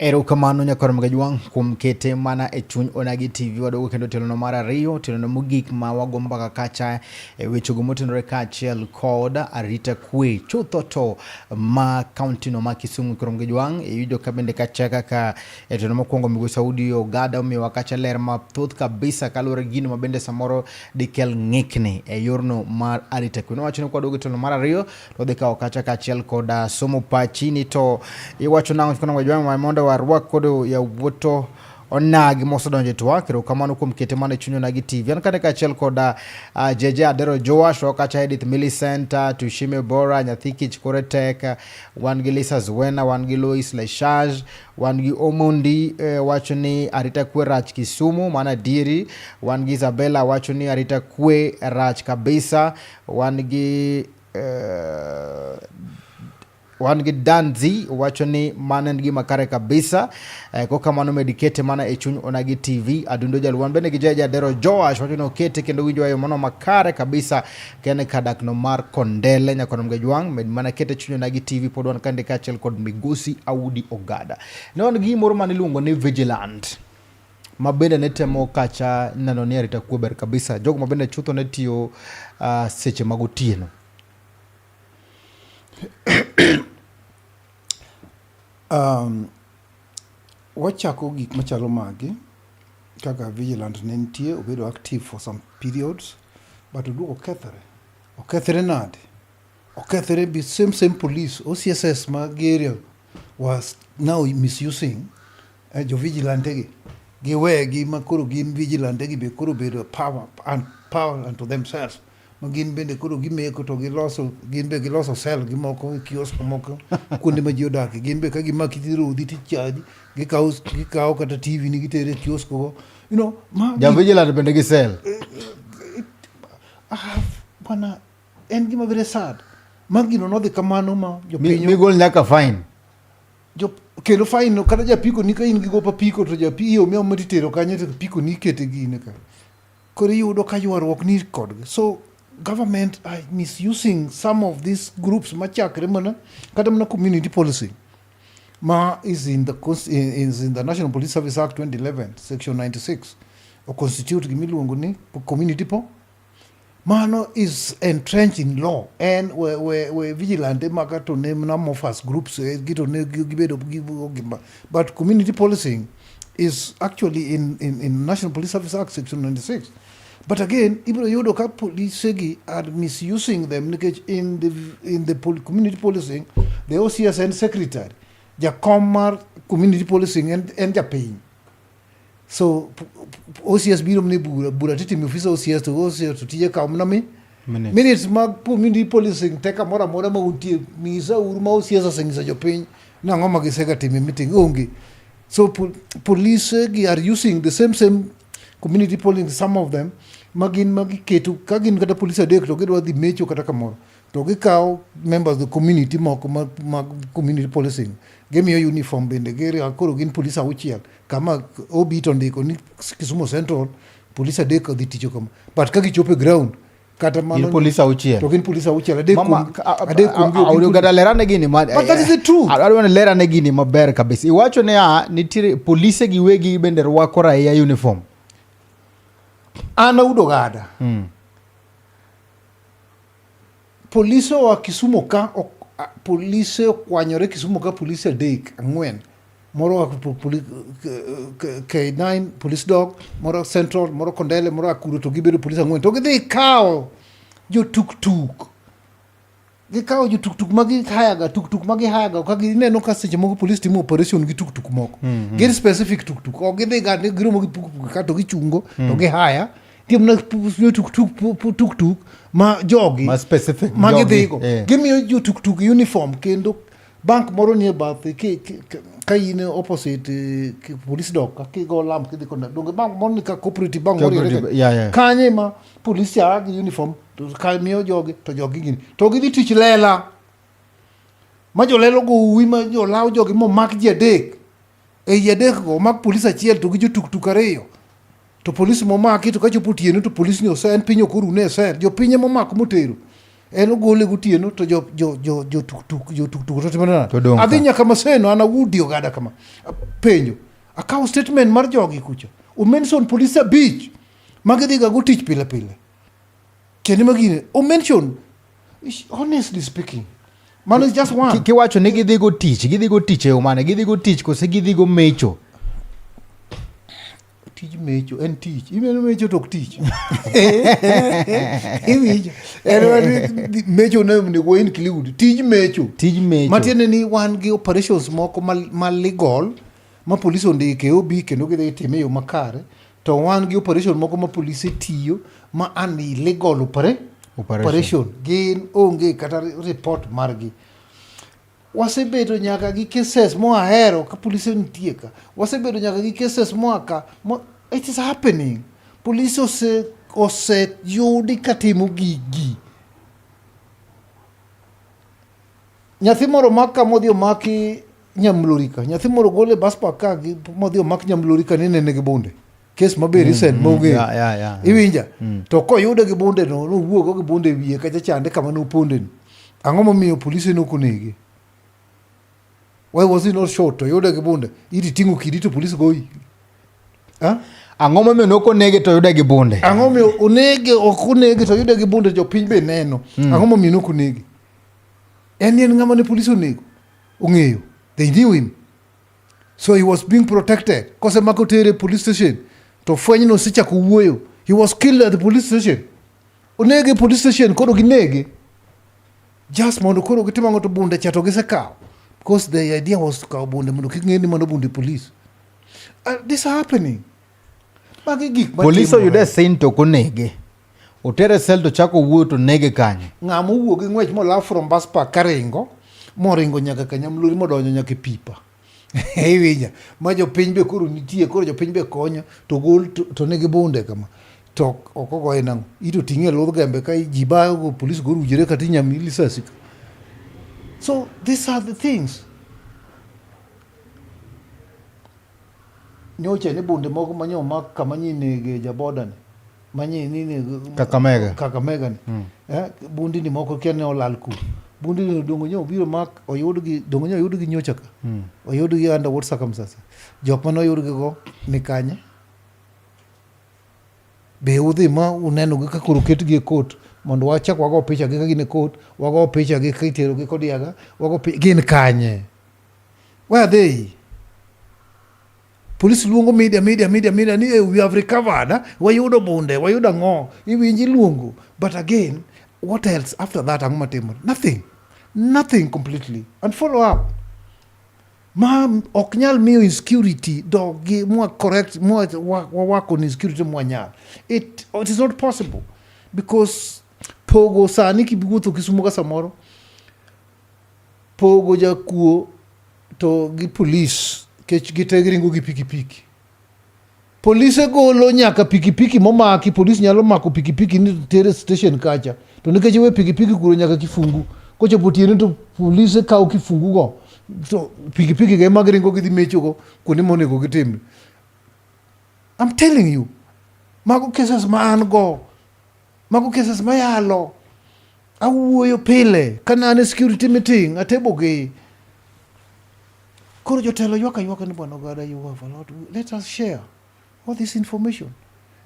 Erokamano nyakwar Mgajwang' kuom kete mana e chuny Onagi TV. Waduogo kendo tielo mar ariyo, tielo mogik ma wago mbaka kacha e wechego motenore kaachiel kod arita kwe chutho to ma kaunti no ma Kisumu. Koro Mgajwang' iyudo ka bende kacha kaka e tielo mokwongo Migosi Saudi Ogada omiyowa kacha ler mathoth kabisa kaluwore gi gino ma bende samoro dikel ng'ikni e yorno mar arita kwe. Nowacho ni kwaduogo e tielo mar ariyo to wadhi kawo kacha kaachiel kod somo pachi ni to iwacho nang'o kona wajwang' mondo warwak kod yawuoto onagi mosedonjo e twak. Erokamano kuom kete mana e chuny Onagi TV. An kane kaachiel kod JJ Adero Joash, kacha Edith Millicent, Tushime Bora, Nyathi Kich Kore Tek, wan gi Lisa Zuena, wan gi Lois Leshaj, wan gi Omondi wacho ni arita kwe rach Kisumu, mano adieri. Wan gi Isabella wacho ni arita kwe rach kabisa. Wan gi wan gi Danzi wacho ni mano en gima kare kabisa. Kokamano med kete mana e chuny Onagi TV. Adundo Jaluo bende gi Jaja Dero Joash wacho ni okete kendo winjo e mano makare kabisa kene kadak no mar Kondele nyakono Mgajwang' med mana kete chuny Onagi TV pod wan kande kaachiel kod Migosi Audi Ogada. Ne wan gi gimoro mane iluongo ni Vigilant ma bende ne temo kacha neno ni arita kwe ber kabisa, jogo ma bende chutho ne tiyo seche mag otieno. Wachako gik machalo magi kaka vigilant ne nitie obedo active for some periods but oduogo okethore. Okethore nade? Okethore be same same police OCSS mag area was now misusing jo vigilante gi giwegi ma koro gin vigilante gi be koro obedo power and power unto themselves ma gin bende koro gimeko to giloso gin be giloso cell gi moko e kiosk moko kuonde ma ji odakie gin be ka gimaki tirodhi tichaji gikawo gikawo kata TV ni gitere e kiosk go you know ma Ja vigilant bende gi cell. Ah, bwana en gima very sad ma gino nodhi kamano ma jopiny Migol nyaka fine. Jo kendo fine no kata japiko ni ka in gi gop apiko to japi iyo miyo titero kanyo to apiko ni ikete gine ka koro iyudo ka ywaruok ni kodgi so government are misusing some of these groups machakre mana kata mana community policing ma is in the is in the National Police Service Act 2011 section 96 o constitute gimiluongo ni community po Mano is entrenched in law en we, we, we vigilante maka to ne mana mofas groups eh, gi to ne gibedo gima but community policing is actually in National Police Service Act section 96 but again ibiro yudo ka polise gi are misusing them nikech in the community policing the OCS en secretary jakom mar community policing en japiny. So OCS biro mana e bura, bura titimo e ofis OCS to OCS to tije kawo mana mi Minutes. minutes mag community policing te kamoro amora ma untie nyisa uru ma OCS osenyiso jopiny ni ang'o ma gisega timo e meeting onge. So police gi are using the same same community policing some of them ma gin ma giketo ka gin kata police adek to gidwa dhi mecho kata kamoro to gikawo members of the community moko mag community policing gimiyo uniform bende giriako koro gin police auchiel kama OB to ndiko ni Kisumu Central police adek odhi ticho kama but ka gichopo e ground kata mano Gin police auchiel. to gin police auchiel adek Mama, kuom adek kuom gi ok gin Audio police. gada lerane gini ma But that is the truth. Adwa ni lerane gini maber kabisa. Iwacho ni a nitiere polise giwegi bende rwako raia uniform. An Audo Gada. Polise oa Kisumu ka ok, polise okwanyore Kisumu ka polise adek ang'wen moro oa K9 police dog moro Central moro Kondele moro Akuro to gibedo polise ang'wen to gidhi kawo jo tuktuk gikawo jo tuktuk ma gihayaga tuktuk ma gihayaga ka gineno ka seche moko polis timo operation gi tuktuk moko gin specific tuktuk ok gidhi ga ni giromo gi pukpuk ka to gichungo to gihaya nitie mana tuktuk tuktuk ma jogi Ma specific ma jogi, gidhigo eh. gimiyo jo tuktuk uniform kendo bank moro nie bathe ka in opposite police dok ka kigo lam kidhi kona donge bank moro ni ka cooperative bank moro Cooperative, yudore yeah, yeah. kanye ma police cha gi uniform to ka miyo jogi to jogi gini to gidhi tich lela ma jolela ogo uwi ma jolaw jogi momak ji adek e ji adek go omak polis achiel to gi jotuktuk ariyo to polis momaki to kachopo otieno to polis ni ose en piny ok orune e sel jopiny ema omako motero. En ogole gotieno to jo jo jo jo tuktuk jo tuktuk to timore nade? To dong' Adhi ka. nyaka Maseno an awudi ogada kama. Penjo. Akawo statement mar jogi kucho. Omention polise abich ma gidhiga go tich pile pile. Kendo magine omention honestly speaking mano is just one. Kiwacho ni gidhi go tich, gidhi go tich e yo mane? Gidhi go tich kose gidhi go mecho? Tij mecho en tich. Ineno mecho to ok tich. Iwinjo? En wani mecho ne onego include tij mecho. Tij mecho. Matiende ni wan gi operations moko ma legal ma polis ondiko e OB kendo gidhi time e yo makare to wan gi operation moko ma polise tiyo ma an illegal Operation. operation. Gin onge kata report margi. Wasebedo nyaka gi cases moa Ahero ka polise nitie ka. Wasebedo nyaka gi cases moa ka. It is happening. Polise oseyudi katimo gigi. Nyathi moro omak ka modhi omaki Nyamlori ka. Nyathi moro ogol e bus park ka gi modhi omak Nyamlori ka ni nene gi bunde. Kes mabe recent ma ong'eyo. Yeah. Iwinja? To koyude gi bunde no, nowuogo gi bunde e wiye kacha chande kama noponde ni. Ang'o momiyo polise nok onege? Why was he not shot? To yude gi bunde. Iti ting'o kidi to polis goyi. Ha? Ang'o momiyo nok onege to yude gi bunde? Ang'o momiyo onege ok onege to yude gi bunde jopiny be neno. Ang'o momiyo nok onege? En en ng'ama ne polis onego. Ong'eyo. They knew him. So he was being protected. Kosemako tere police station to fweny no osechako wuoyo. He was killed at the police station. Onege e police station koro ginege. Just mondo koro gitim ang'o to bunde cha to gisekawo. Because the idea was to kawo bunde mondo kik ng'e ni mano bunde police. This happening. Magi gik Polis matimore. oyude e scene to ok onege. Otere e cell to chako wuoyo to nege kanyo. Ng'ama owuok gi ng'wech molaw from bus park karingo moringo nyaka Kanyamlori modonjo nyaka e pipa. Iwinja? Ma jopiny be koro nitie, koro jopiny be konyo to gol to nigi bunde kama. To ok ogoye nang'o? Ito ting'e e ludh gembe ka ji bayo go polis go rujore kata inyami lisasi ka. So these are the things. Nyocha ni bunde moko ma nyomak kama nyinege jaboda ni. Manye ni ni Kakamega. Kakamega ni. Bundi ni moko kia ne olal ku. Bundi ni dongo nyo obiro mak oyud gi dongo nyo oyud gi nyocha ka. Oyud gi under what circumstances? Jok mane oyud gi go ni kanye? Be udhi ma uneno gi ka koro ketgi e court mondo wachak wago picha gi ka gin e court, wago picha gi ka itero gi Kodiaga, wago picha gin kanye? Where are they? Police luongo media, media, media, media ni hey, we have recovered. Ah? Wayudo bunde, wayudo ang'o. Iwinji luongo. But again, what else after that ang'o matimore? Nothing. Nothing completely. And follow up. Ma ok nyal miyo insecurity dogi mwa correct mwa wawako ni insecurity mwa nyal. It is not possible because pogo sani kiwuotho Kisumu ka samoro pogo jakuo to gi polis kech gite giringo gi pikipiki. Polise golo nyaka pikipiki momaki, polis nyalo mako pikipiki ni tere station kacha. To nikech iwe pikipiki kuro nyaka kifungu. Kochopo otieno to polise kawo kifungu go. To pikipiki go ema giringo gidhi mecho go kuonde monego gitim. I'm telling you. Mago cases ma an go. Mago cases mayalo. Awuoyo pile kane an e security meeting atebo gi. Koro jotelo ywak aywaka ni bwana Ogada you have a lot. Let us share all this information.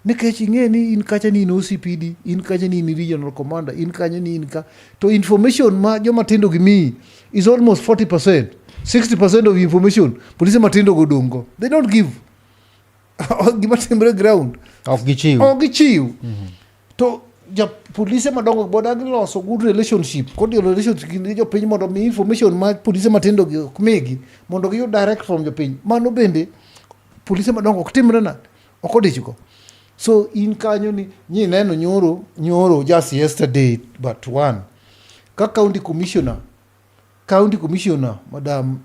Nikech ing'e ni in kacha ni in OCPD, in kacha ni in regional commander, in kacha ni in ka. To information ma joma tindo gi miyi is almost 40%. 60% of information polise matindo go dong' go. They don't give. Gima timre ground. Ok gichiw. Ok gichiw. To ja polise madongo boda giloso good relationship cordial relationship gi jopiny mondo mi information ma polise matindo gi ok migi mondo giyud direct from jopiny. Mano bende polise madongo ok timre nade? Ok odich go. So in kanyo ni nyi neno nyoro nyoro just yesterday but one ka county commissioner madam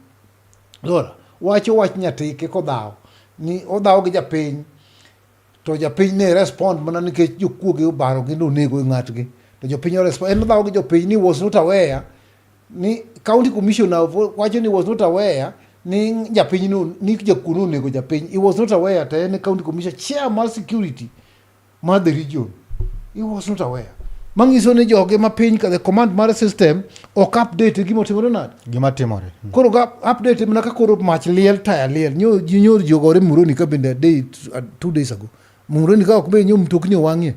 Dora wacho wach nyatike kodhaw ni odhaw gi japiny to japiny ne respond mana nikech jokuoge obaro gi nonego ng'atgi to jopiny orespond en odhaw gi jopiny ni was not aware ni county commissioner wacho ni was not aware ni japiny no ni jakuo nonego japiny he was not aware to en county commissioner chair mar security mar the region he was not aware. Manyiso ni joge ma piny ka the command mar system ok update gima otimore nade. Gima timore. Koro ga update mana ka koro mach liel taya liel. Nyo ji nyo ji ogore Muhoroni ka bende a day 2 days ago. Muhoroni ka ok be nyo mtokni owang'ie.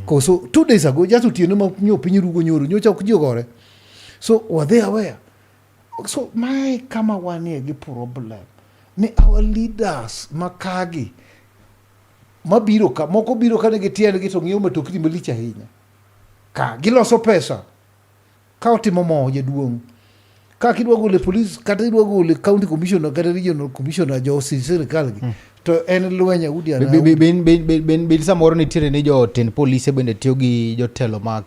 Koso 2 days ago just otieno ma nyo piny rugo nyoro nyocha ok ji ogore. So were they aware? So mae kama wanie gi problem ni our leaders makagi mabiro ka moko biro ka nigi tiendgi to ng'iewo matokni malich ahinya ka giloso pesa ka otimo mo jaduong' ka kidwa gole police kata idwa gole county commissioner kata regional commissioner jo sirikal gi to en lweny audi ana Be samoro nitiere ni jotend polise bende tiyo gi jotelo mag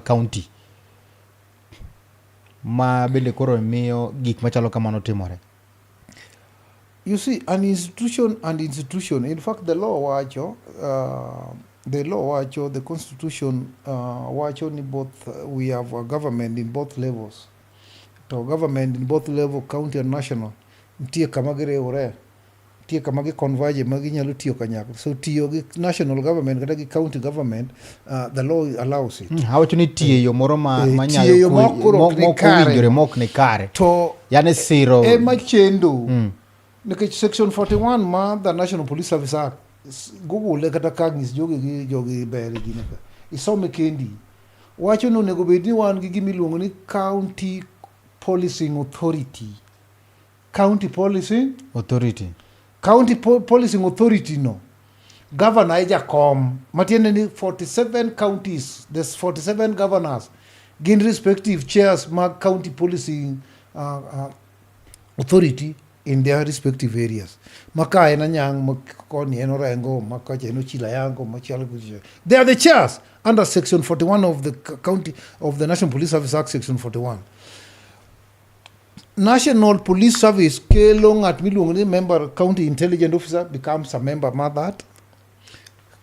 county ma bende koro miyo gik machalo kamano timore. You see, an institution and institution, in fact, the law wacho, the constitution wacho ni both, we have a government in both levels. To government in both level, county and national, nitie kama giriwre, nitie kama gi converge ma ginyalo tiyo kanyakla. So tiyo gi national government kata gi county government, the law allows it. Awacho ni tiyo e yo moro ma tiyo e yo ma koro ok ni mok kare. owinjore mok ni kare. To Yani siro ema chendo nikech section 41 mar the National Police Service Act, google kata ka ng'is jogi gi jogi ber gine ka isome kendi wacho ni onego bed ni wan gi gima iluongo ni county policing authority, county policing authority. County policing authority no governor e jakom, matiende ni 47 counties, there's 47 governors gin respective chairs mag county policing authority in their respective areas. Ma ka en Anyang', ma koni en Orengo, ma kocha en Ochilo Ayango, machielo kucha. They are the chairs under section 41 of the county of the National Police Service Act, section 41. National Police Service kelo ng'at miluongo ni member county intelligent officer becomes a member mar that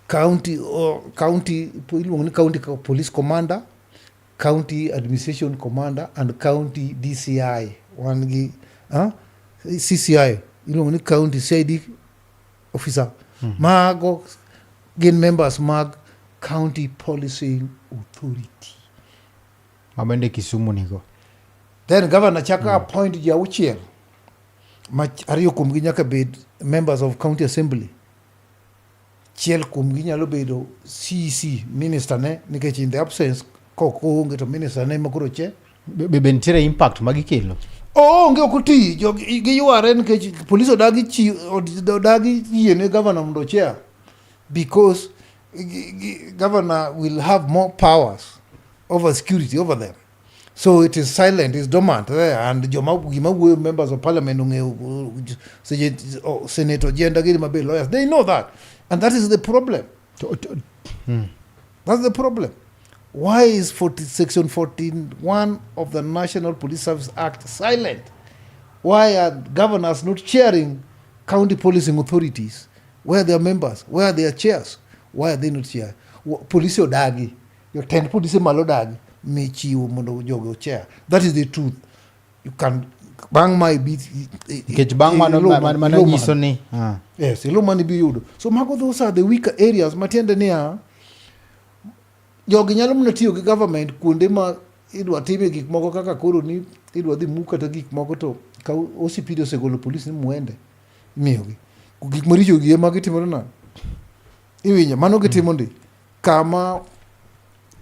county, or county iluongo ni county police commander, county administration commander and county DCI. Wan gi CCI iluongo ni county CID officer. Mago gin members mag county policing authority. Ma bende Kisumu nigo. Then governor chako appoint ji auchiel ma ariyo kuomgi nyaka bed members of county assembly, chiel kuomgi nyalo bedo CEC minister ne nikech in the absence kok oonge to minister ne ma koro che. Be nitiere impact ma gikelo? Oonge, ok oti. Jogi giyware nikech polis odagi chi odagi yiene governor mondo chair because governor will have more powers over security over them. So it is silent, it's dormant there, and joma gima wuoyo members of parliament ong'eyo seche oh, senator Jenda gini mabe lawyers, they know that, and that is the problem. That's the problem. Why is 40, section 41 of the National Police Service Act silent? Why are governors not chairing county policing authorities? Where are their members? Where are their chairs? Why are they not chair? Polisi odagi. Jotend polisi malo odagi michiwo mondo jogi ochair. That is the truth. You can bang my beat. Nikech bang' mano mano nyiso ni Yes, ilo mani bi yudo. So mago those are the weaker areas matiende niya jogi nyalo mana tiyo gi government kuonde ma idwa time gik moko kaka koro ni idwa dhi muk kata gik moko to ka OCPD osegolo polis ni muende imiyogi gik maricho gi ema gitimore nade iwinjo mano gitimo ndi kama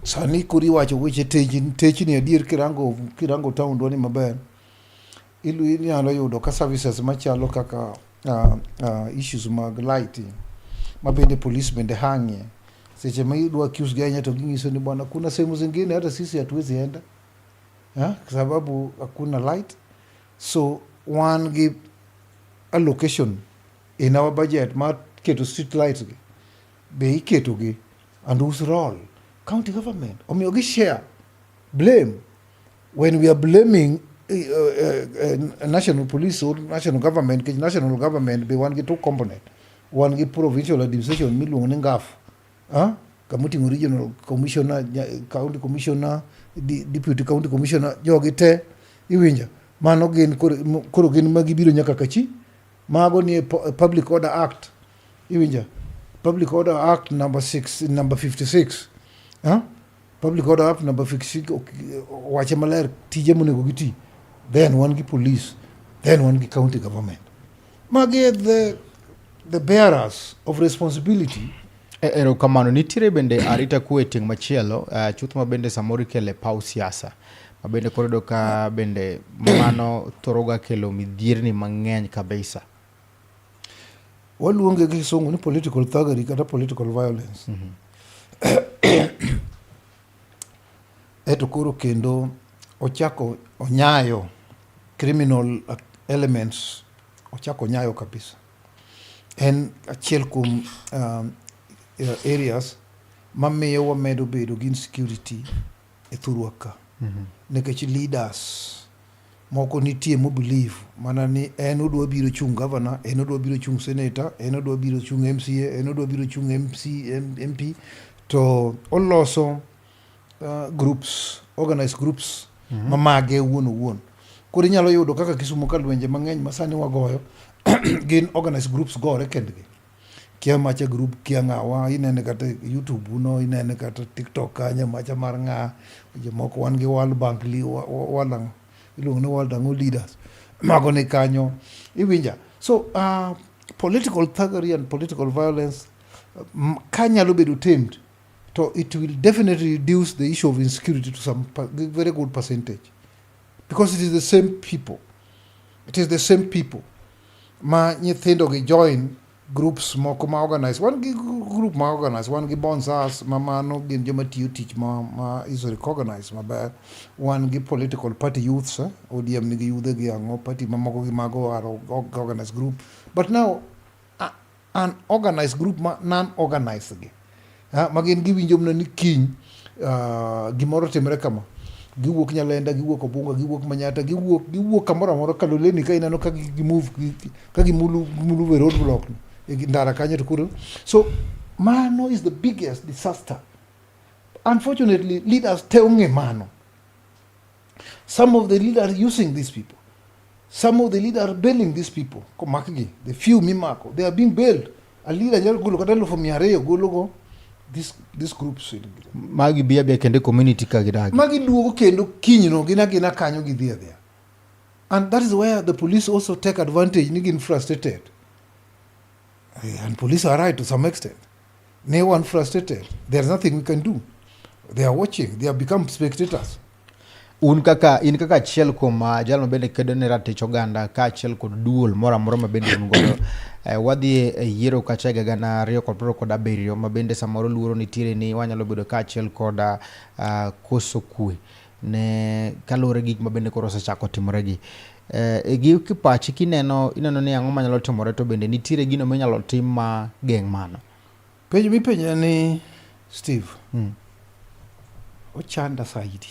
sani koro iwacho weche techni techni adier kirango taondwa ni maber inyalo yudo ka services machalo kaka issues mag lighting ma bende police bende hang'ie seche ma idwa accuse gi ahinya to ging'iso ni bwana kuna sehemu zingine hata sisi hatuwezi enda, ha? Kwa sababu hakuna light. So wan gi allocation in our budget mar keto street lights gi be iketo gi and whose role county government omiyo gi share blame when we are blaming national police or national government, nikech national government be wan gi two component. Wan gi provincial administration miluongo ni NGAAF, ah? Kamoting'o regional commissioner, county commissioner, deputy county commissioner, jogi te iwinjo mano gin koro gin ma gibiro nyaka kachi mago ni e Public Order Act, iwinjo, Public Order Act number 6, number 56, ah? Public Order Act number 56 owache maler tije monego giti. Then wan gi police, then wan gi county government. Magi e the bearers of responsibility. Erokamano. Nitiere bende arita kwe e tieng' machielo, chuth ma bende samoro ikelo e paw siasa, ma bende koro iyudo ka bende mano thoro ga kelo midhierni mang'eny kabisa. Waluonge gi kisungu ni political thuggery kata political violence. Eto koro kendo ochako onyayo criminal elements, ochako onyayo kabisa. En achiel kuom areas mamiyo wamedo bedo gi insecurity e thurwa ka. Nikech leaders moko nitie mo believe mana ni en odwa biro chung' governor, en odwa biro chung' senator, en odwa biro chung' MCA, en odwa biro chung' MC, MP, to oloso groups, organized groups ma mage owuon owuon. Koro inyalo yudo kaka Kisumu ka lwenje mang'eny ma sani wagoyo gin organized groups gore kendgi. Kia macha group, kia ng'awa, inene kata YouTube no, inene kata TikTok kanyo, macha mar ng'a, jomoko wan gi World Bank, World ang'o, iluongo ni World ang'o leaders, mago ni kanyo, iwinja. So political thuggery and political violence, ka nyalo bedo tamed, to it will definitely reduce the issue of insecurity to some very good percentage. Because it is the same people. It is the same people ma nyithindo gi join groups moko ma organize. Wan gi group ma organize, wan gi bouncers ma mano gin joma tiyo tich ma is recognized maber. Wan gi political party youths, ODM nigi yudhe gi ang'o, party mamoko gi mago are organized group. But now, an organized group ma non-organized gi. Ma gin giwinjo mana ni kiny gimoro timre kama. Giwuok Nyalenda, giwuok Obunga, giwuok Manyata, giwuok kamoro amora. Kaloleni ka ineno ka gi move, ka gimulu, gimulu e road block no, e ndara kanyo to koro. So, mano is the biggest disaster. Unfortunately, leaders te ong'e mano. Some of the leaders using these people. Some of the leaders are bailing these people. Komakgi, the few mimako, they are being bailed. A leader nyalo golo kata 200,000 gologo this groups. Magi bi abia kendo e community ka gidagi. Magi duogo kendo kinyno gin agina kanyo gidhi adhiya. And that is where the police also take advantage ni gin frustrated. And police are right to some extent. Ne wan frustrated. There's nothing we can do. They are watching. They have become spectators. Un kaka in kaka achiel kuom jal ma bende kedo ne ratich oganda kaachiel kod duol moro amora ma bende un godo, wadhi e yiero kacha higa 2027 ma bende samoro luoro nitiere ni wanyalo bedo kaachiel kod koso kwe ne kaluwore gi gik ma bende koro osechako timore gi. E gi kipachi kineno ineno ni ang'o manyalo timore to bende nitiere gino minyalo tim ma geng' mano? Penjo mipenja ni Steve, ochanda saidi.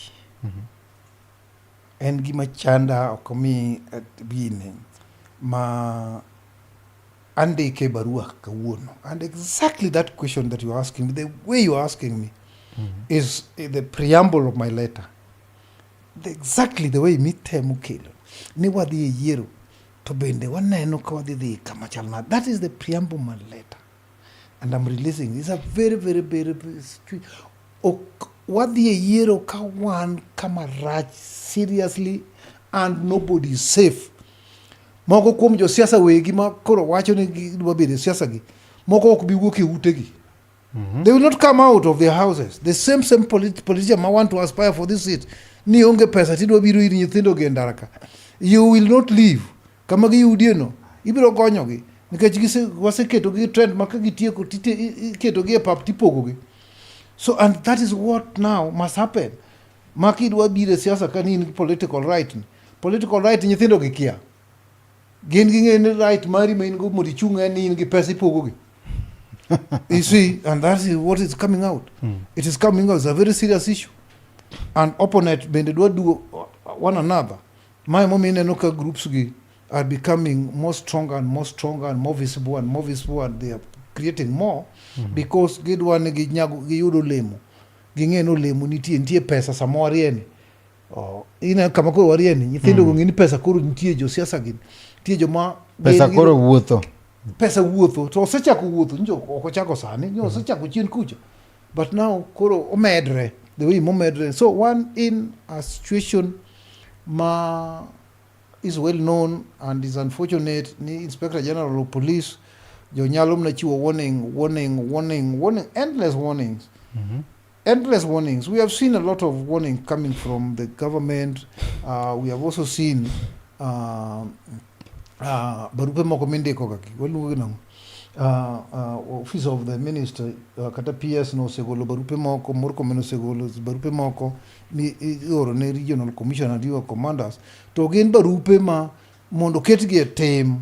En gima chanda ok omi gine ma andike e barua kawuono. And exactly that question that you're asking me, the way you're asking me, is the preamble of my letter. Exactly the way mitemo kelo ni wadhi e yiero to bende waneno ka wadhi dhi kama chal nade. That is the preamble of my letter. And I'm releasing. It's a very, very, very, very ok wadhi e yiero ka wan kama rach seriously and nobody is safe. Moko kuom josiasa wegi ma koro wacho ni gidwa bedo e siasa gi, moko ok bi wuok e utegi. They will not come out of their houses. The same politician ma want to aspire for this seat ni onge pesa tidwa biro ir nyithindo gi e ndara ka. You will not leave. Kama giyudie no, ibiro gonyogi. Nikech waseketo gi trend ma ka gitieko iketo gi e pap tipogogi. So, and that is what now must happen. Ma kidwa biro e siasa ka ni in gi political right ni. Political right nyithindo gi kia. Gin ging'eyo ni right mari ma in go mondo ichung' en ni in gi pesa ipogogi. You see, and that is what is coming out. It is coming out. It's a very serious issue. And opponent bende dwa duo one another. Mae momiyo ineno ka groups gi are becoming more stronger and more stronger and more visible and more visible, and they are creating more because gidwa ni ginyago giyud olemo. Ging'e ni olemo nitie, nitie pesa sama warie. Oh, ineno kama koro warie ni, nyithindo go ng'e ni pesa koro nitie, josiasa gi nitie joma Pesa koro wuotho. Pesa wuotho to osechako wuotho njo ok ochako sani nyo osechako chien kucha, but now koro omedre. The way momedre. So one in a situation ma is well known and is unfortunate ni Inspector General of Police jonyalo mana chiwo warning, warning, warning, warning, endless warnings. Endless warnings. We have seen a lot of warning coming from the government. We have also seen barupe moko mindiko kaki waluongo gi nang'o? Office of the minister, kata PS nosegolo barupe moko, Murkomen osegolo barupe moko mi ioro ne regional commissioner and regional commanders, to gin barupe ma mondo oketgi e tim.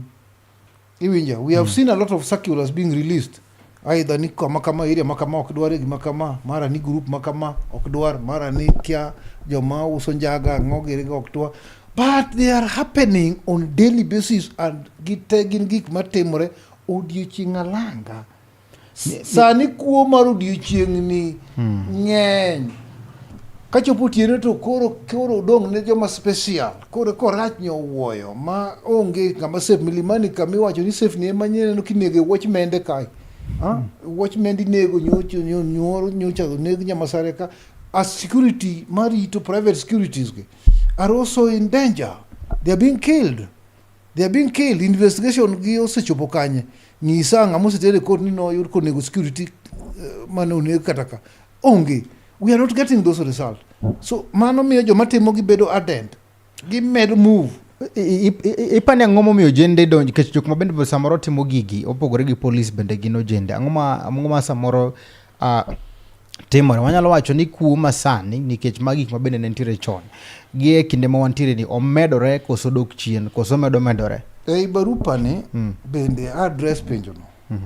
Iwinjo? We have seen a lot of circulars being released, either ni kama kama area ma kama ok dwar gima kama, mara ni group ma kama ok dwar, mara ni kia joma uso njaga ang'o giri go ok dwar, but they are happening on daily basis and gite gin gik matimore odiochieng' alanga. Sani kuo mar odiochieng' ni ng'eny. Kachopo otieno to koro odong' ne joma special. Koro korach nyowuoyo ma onge kama safe. Milimani kama iwacho ni safe ni ema nyeneno kinego watchmende kae. Ha? Watchman inego nyocha nyocha oneg Nyamasare ka. As security marito private securities gi are also in danger. They are being killed. They are being killed. Investigation gi osechopo kanye? Nyisa ng'ama oseter e court ni noyud konego security mane oneg kata ka. Onge. We are not getting those results. So mano miyo joma timo gi bedo ardent. Gimedo move. Ipani ang'o momiyo ojende donjo nikech jok ma bende samoro timo gigi opogore gi polis bende gin ojende. Ang'o ma samoro timore? Wanyalo wacho ni kuo masani nikech magi gik ma bende ne nitiere chon. Gi e kinde ma wantiere ni omedore koso dok chien koso medo medore? Ei barupa ni bende address penjo no.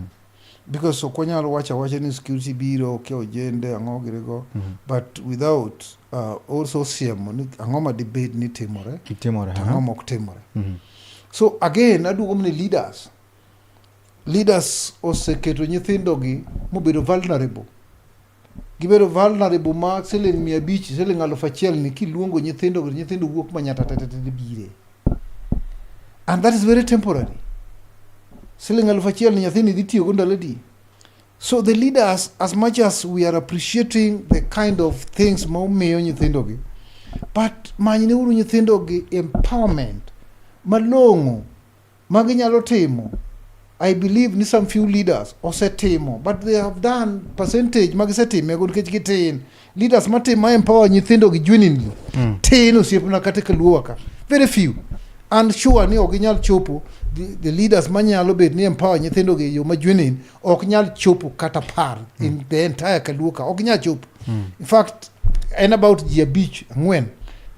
Because ok wanyal wacho awacha ni security biro kia ojende ang'o girigo, but without also siemo ni ang'o ma dibed ni timore Timore. to ang'o mok timore. So again aduogo mana leaders. Leaders oseketo nyithindogi mobedo vulnerable. Gibedo vulnerable ma siling 500, siling 1000 ni kiluongo nyithindo, nyithindo wuok manyata tete bire. And that is very temporary. Siling 1000 ni nyathini dhi tiyogo ndalo adi? So the leaders, as much as we are appreciating the kind of things ma umiyo nyithindogi, but manyneuru nyithindogi empowerment malong'o ma ginyalo timo. I believe ni some few leaders osetimo, but they have done percentage ma gisetimego nikech gitin. Leaders matimo ma empower nyithindo gi genuinely tin osiepna kata ka luowa ka. Very few. And sure ni ok ginyal chopo the leaders manyalo bet ni empower nyithindo gi e yo ma genuine ok nyal chopo kata par in the entire Kaluo ka ok ginyal chopo. In fact, en about ji 5 4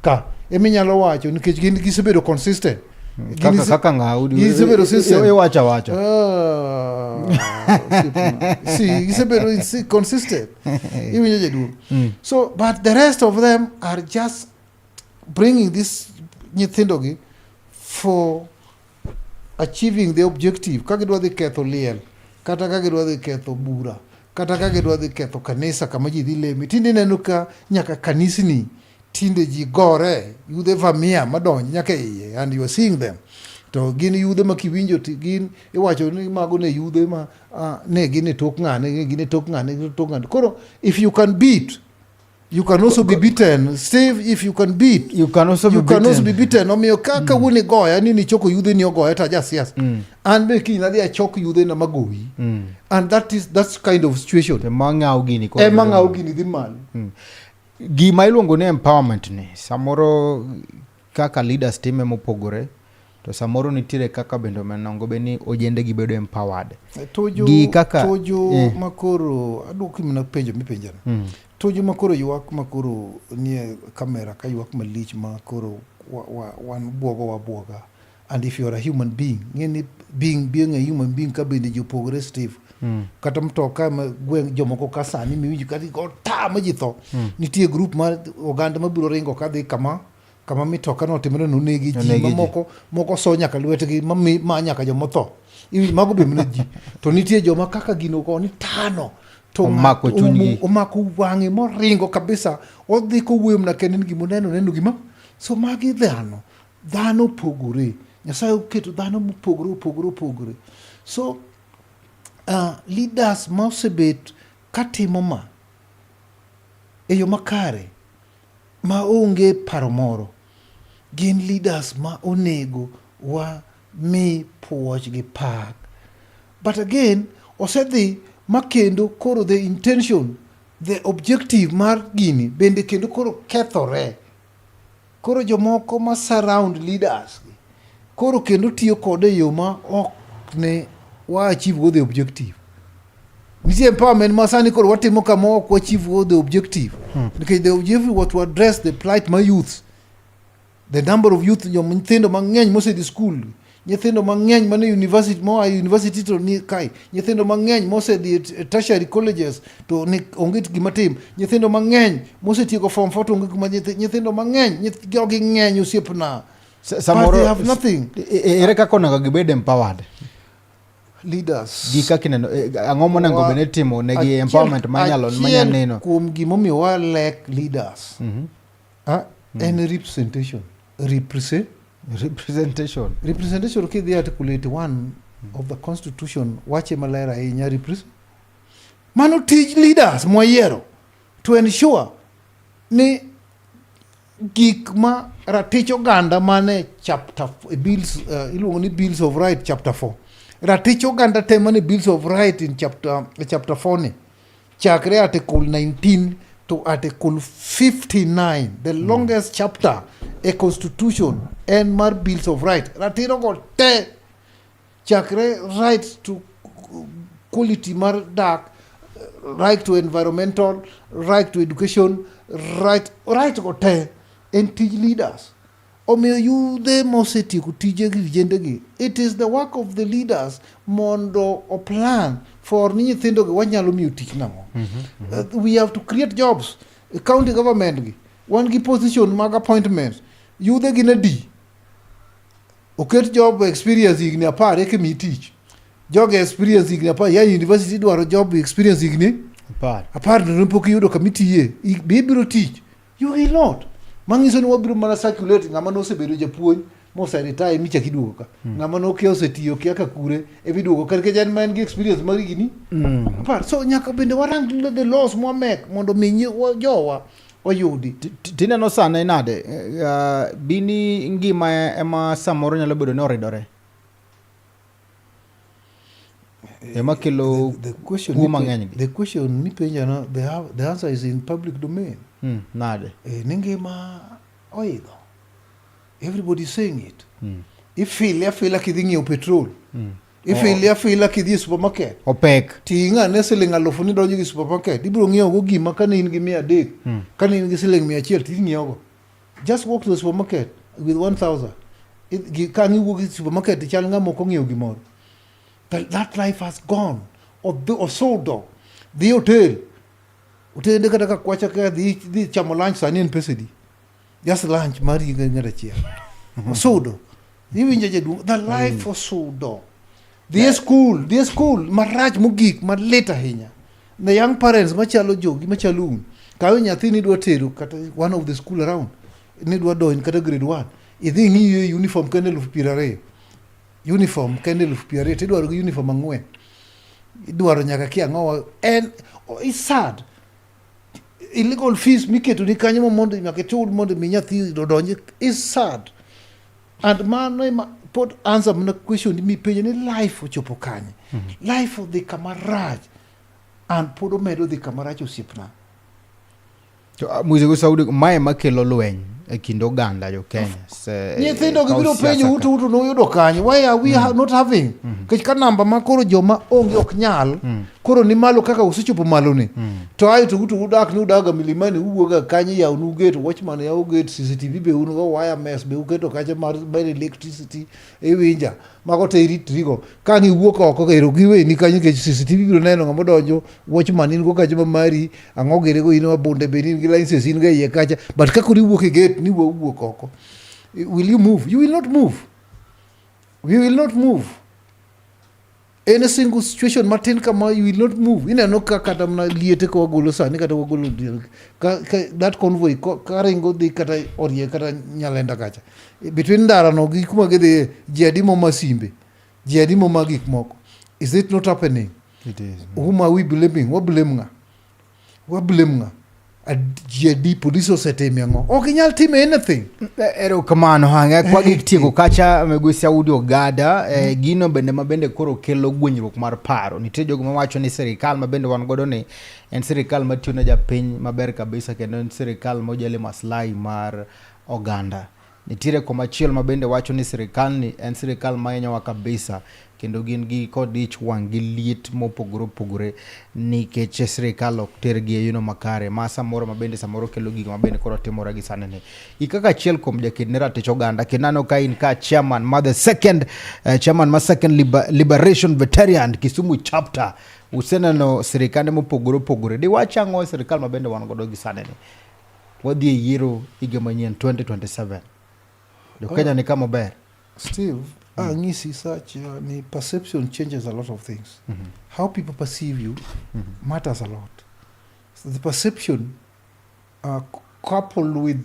ka eminyalo wacho nikech gin gisebedo consistent. Gin Kaka ng'a gisebedo system. Iwacho awacha. Ah, osiepna. See, gisebedo consistent. Iwinjo jaduong'. So, but the rest of them are just bringing this nyithindogi for achieving the objective. Ka gidwa dhi ketho liel, kata ka gidwa dhi ketho bura, kata ka gidwa dhi ketho kanisa kama ji dhi leme. Tinde ineno ka nyaka kanisni tinde ji gore, yudhe vamia madonj nyaka e iye, and you are seeing them. To gin yudhe ma kiwinjo to gin iwacho ni mago ne yudhe ma ne gin e tok ng'ane, ne gin e tok ng'ane, gin e tok ng'ane. Koro if you can beat, you can also be beaten. Steve, if you can beat, You can also be you can also beaten. be beaten. Omiyo ka kawuono igoya ni nichoko yudhe ni ogoya to aja siasa. An be kiny nadhi achok yudhe na magoyi. And that's kind of situation. To ema ng'awo gini koro Ema bedo ng'awo gini dhi malo. Gima iluongo ni empowerment ni samoro kaka leaders time mopogore to samoro nitiere kaka bende onego bed ni ojende gi bedo empowered. Tuju, Gi kaka- tuju makoro aduoki mana penjo mipenjano. Tuju makoro ywak makoro nie kamera ka ywak malich makoro wan buogo wa buoga. And if you are a human being, ng'e ni being a human being ka bende ji opogore Steve. Kata mtoka ma gweng' jomoko ka sani miwinjo ka go ta ma ji tho. Nitie group mar oganda mabiro ringo kadhi kama mitoka notimore no negi ji Onegi ji. mamoko moko so nyaka lwetgi ma nyaka jomotho. Iwinjo mago be mana ji. To nitie joma kaka gino go ni tano to Omako chunygi. Omako wang'e moringo kabisa odhi kowuoyo mana kende ni gimoneno neno gima so magi dhano dhano opogore. Nyasaye oketo dhano mopogore opogore opogore. So leaders ma osebet katimo ma. e yo makare ma onge paro moro gin leaders ma onego wa mi puoch gi pak. But again, osedhi ma kendo koro the intention, the objective mar gini bende kendo koro kethore. Koro jomoko ma surround leaders gi koro kendo tiyo kode e yo ma ok ne wa achieve go the objective. Nitie empowerment ma sani koro watimo kama ok wa achieve go the objective. Nikech the objective was to address the plight mar youths. The number of youth, jom nyithindo mang'eny mosedhi school, nyithindo mang'eny mane university moa e university to ni kae, nyithindo mang'eny mosedhi e tertiary colleges to ni onge gima tim, nyithindo mang'eny mosetieko form 4 to onge gima nyithindo mang'eny, jogi ng'eny osiepna. Samoro But they have nothing. Ere kaka onego gibed empowered? Leaders. Gi kaka ineno, ang'o monego bed ni itimo negi empowerment manyalo Achiel neno? kuom gimomiyo wa lack leaders. En representation. Representation. Representation kidhi article 81 of the constitution wache maler ahinya mano tij leaders mwayiero to ensure ni gik ma ratich oganda mane chapter bills, iluongo ni bills of right chapter 4. Ratich oganda te mane bills of right in chapter 4 ni chakre article 19 to article 59, the longest chapter e constitution en mar bills of right. Ratiro go te chakre right to quality mar dak, right to environmental, right to education, right go te en tij leaders. Omiyo yudhe mosetieko tije gi vijende gi, it is the work of the leaders mondo o plan for ni nyithindo gi wanyalo miyo tich nang'o. We have to create jobs. County government gi wan gi position mag appointments. Yudhe gin adi? Oket job experience higni 10 eka miyi tich. Jogi experience higni 10, ya university dwaro job experience higni 10. 10 to pok iyudo kama itiye. Be ibiro tich? You will not. Manyiso ni wabiro mana circulate ng'ama nosebedo japuonj mose retire michak iduogo ka. Ng'ama nokia osetiyo kia ka kure emiduogo ka nikech en ma en gi experience mar higni 10. So nyaka bende warang the laws mwamek mondo mi jowa oyudi. Tineno sani nade? Bini ngima ema samoro nyalo bedo ni oridore. Ema kelo kuo mang'eny gi. The question mipenja no, the answer is in public domain. Nade? Ni ngima oidho. Everybody is saying it. Ifile afila kidhi ng'iewo petrol. Ifile afila kidhi e supermarket. Opek. Ting' ane siling 1000 nidonjo gi supermarket. Ibiro ng'iewo go gima kane in gi 300. Kane in gi siling 100 ting'iewo go. Just walk to the supermarket with 1000. Ka ang' iwuok e supermarket chal ng'ama ok ong'iewo gimoro. That life has gone. Osudo. Dhi hotel. Otende kata ka kwacha ka dhi chamo lunch sani en pesa adi? Just lunch mari gi ng'ato achiel. Osudo. Iwinjo jaduong', the life osudo. Dhi e school, dhi e school marach mogik malit ahinya. The young parents machalo jogi machalo un. Kawe nyathi nidwa tero kata one of the school around. Nidwa donj kata grade 1. Idhi ing'iyo uniform kende 20,000. Uniform kende 20,000 tidwaro gi uniform 4. Idwaro nyaka kia ang'owa. En it's sad. Illegal fees miketo ni kanyo mondo nyaka ichul mondo mi nyathi odonji is sad. And mano ema pod answer mana question mipenjo ni life ochopo kanye. Life odhi kama rach. And pod omedo dhi kama rach osiepna. To, Muzego Saudi, mae makelo lweny e kind oganda jo Kenya. Nyithindo gi kawo biro siasa penjo ka. uto uto noyudo kanye. Why are we not having? Nikech ka namba ma koro joma onge ok nyal, koro ni malo kaka usechopo malo ni. To ae to uto udak ni udaga milimani uwuoga kanye yawnu gate, watchman yawo gate, CCTV be un go wire mesh be uketo kacha mar electricity iwinja. Mago te iritrigo. Ka ang' iwuok oko ero giweni kanyo nikech CCTV biro neno ng'ama odonjo, watchman in go kacha ma mari, ang'o gire go in ma bunde be in gi license in go e iye kacha. But ka koro iwuok e gate ni wuok oko, will you move? You will not move. We will not move. Any single situation matin kama you will not move. Ineno ka kata mana liete ka wagolo sani kata wagolo ka that convoy ka ringo dhi kata orie kata Nyalenda kacha. Between ndara no gi kuma gidhiye, ji adi moma simbe, ji adi moma gik moko. Is it not happening? It is. Whom are we blaming? Wa blame ng'a? Wa blame ng'a? Ji adi polisi osetime ang'o? Ok inyal timo anything. Erokamano hange kwa gik tieko kacha migosi Audi Ogada gino bende ma bende koro kelo gwenyruok mar paro. Nitie jogo mawacho ni sirikal ma bende wan godo ni en sirikal matiyo ne japiny maber kabisa kendo en sirikal mojele maslahi mar oganda. Nitiere komachielo ma bende wacho ni sirikal ni en sirikal ma hinyowa kabisa kendo gin gi kod ich wang' gi liet mopogore opogore nikech sirikal ok tergi e yono makare ma samoro ma bende samoro kelo gigo ma bende koro timore gi sani ni. I kaka achiel kuom jaked ne ratich oganda kendo aneno ka in ka chairman ma the second chairman ma second Liberation Veteran Kisumu chapter useneno sirikande mopogore opogore. Diwach ang'o e sirikal ma bende wan godo gi sani ni? Wadhi e yiero higa manyien 2027. Jo Kenya ni kama ber. Steve, anyisi such ni perception changes a lot of things. How people perceive you matters a lot. So the perception coupled with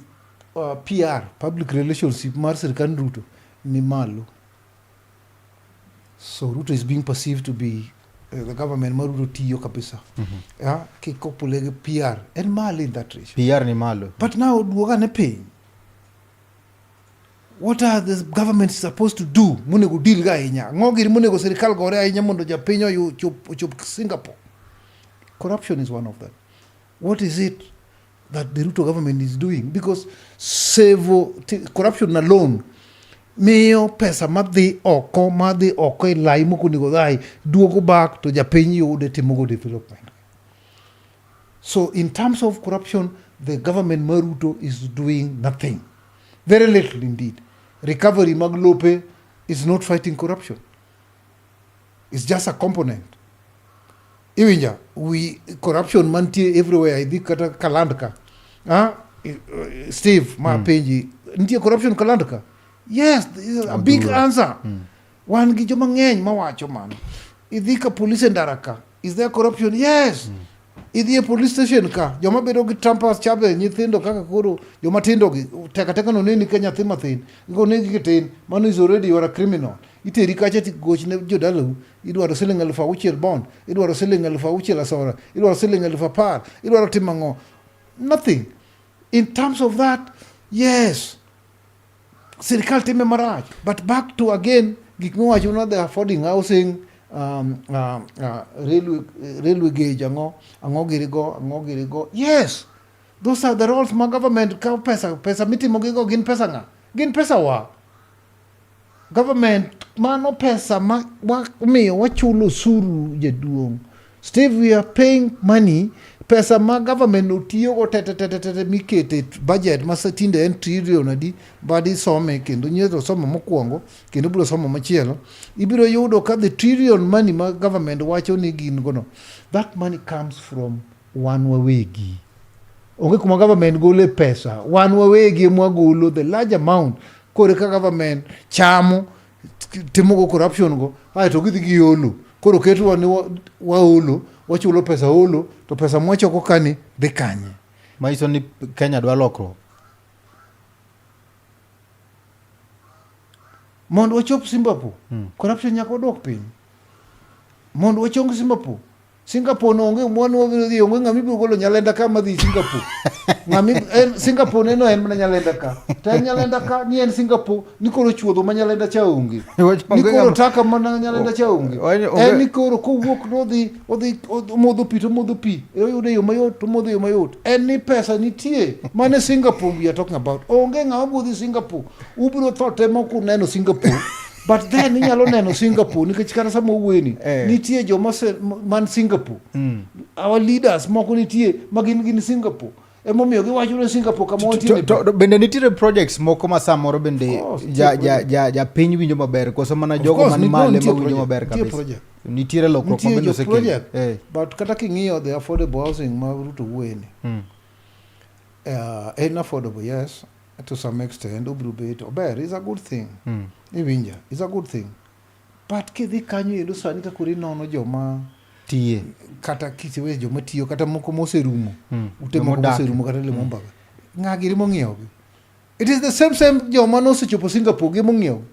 PR, public relationship mar sirkand Ruto ni malo. So Ruto is being perceived to be the government ma Ruto tiyo kabisa. Yeah, kikopule gi PR en malo in that ratio. PR ni malo. But now duoga ne piny. What are the government supposed to do monego deal ga ahinya? Ang'o giri monego sirikal gore ahinya mondo japiny ochop Singapore? Corruption is one of them. What is it that the Ruto government is doing? Because sevo corruption alone miyo pesa madhi oko e lai mokonego dhayi duogo back to japiny yude timogo development. So in terms of corruption, the government mar Ruto is doing nothing. Very little indeed. Recovery mag lope is not fighting corruption. It's just a component. Iwinja, we corruption mantie everywhere, idhi kata Kaland ka. Steve, ma penji, nitie corruption Kaland ka? Yes, this is a big answer. Wan gi joma ng'eny mawacho mano. Idhi ka police e ndara ka, is there corruption? Yes. Idhi e police station ka, joma bedo gi tampers chabe nyithindo kaka koro joma tindo gi, teka teka no neni ka nyathi mathin, gonegi kitin, mano is already you are a criminal. Iteri kacha tigochne jodalau, idwaro siling 6,000 bond, idwaro siling 6,000 asora, idwaro siling 10,000, idwaro timo ang'o? Nothing. In terms of that, yes, sirikal time marach. But back to again, gik miwacho na the affording housing, railway gauge, ang'o, ang'o girigo, ang'o girigo. Yes, those are the roles ma government kawo pesa, pesa mitimo gigo gin pesa ng'a? Gin pesa wa. Government mano pesa ma miyo wachulo osuru jaduong'. Steve, we are paying money, pesa ma government otiyogo tete tete tete mikete budget ma tinde en trillion adi, bad isome kendo nyiero somo mokwongo kendo biro somo machielo, ibiro yudo ka the trillion money ma government wacho ni gin gono, that money comes from wan wawegi. Onge kuma government gole pesa, wan wawegi ema wagolo the large amount. Koro ka government chamo timogo corruption go, aeto gidhi giolo. Koro ketwa ni waolo, wachulo pesa olo, to pesa mwachoko kani dhi kanye? Manyiso ni Kenya dwa lokruok. Mondo wachop Singapore, corruption nyaka wadwok piny. Mondo wachong Singapore, Singapore no onge mwan wabiro dhi, onge ng'ama ibiro golo Nyalenda ka madhi Singapore. Ng'ama en Singapore neno en mana Nyalenda ka. To en Nyalenda ka ni en Singapore ni koro chuodho ma Nyalenda cha onge. Ni koro taka mana Nyalenda cha onge. En ni koro kowuok no odhi odhi omodho pi to omodho pi. Oyudo e yo mayot to omodho e yo mayot. En ni pesa nitie. Mane Singapore we are talking about. Onge ng'ama biro dhi Singapore. Ubiro tho te mok uneno Singapore. But then inyalo neno Singapore nikech kata sama owuoyeni nitie joma man Singapore. Our leaders moko nitie ma gin Singapore. Emomiyo giwacho ni Singapore kama wantie ni To bende nitiere projects moko ma samoro bende japiny winjo maber koso mana jogo man malo ema winjo maber kabisa. Nitiere lokruok ma bende osekel. But kata king'iyo the affordable housing ma Ruto wuoyeni. En affordable, yes, to some extent obiro bet ober, is a good thing. Iwinja, is a good thing. But kidhi kanyo endo sani ka koro inono joma tiye kata kisiwe joma tiyo kata moko moserumo, ute moko moserumo kata lemo mbaga, ng'a giri mong'iewogi? It is the same joma nosechopo Singapore gi mong'iewogi.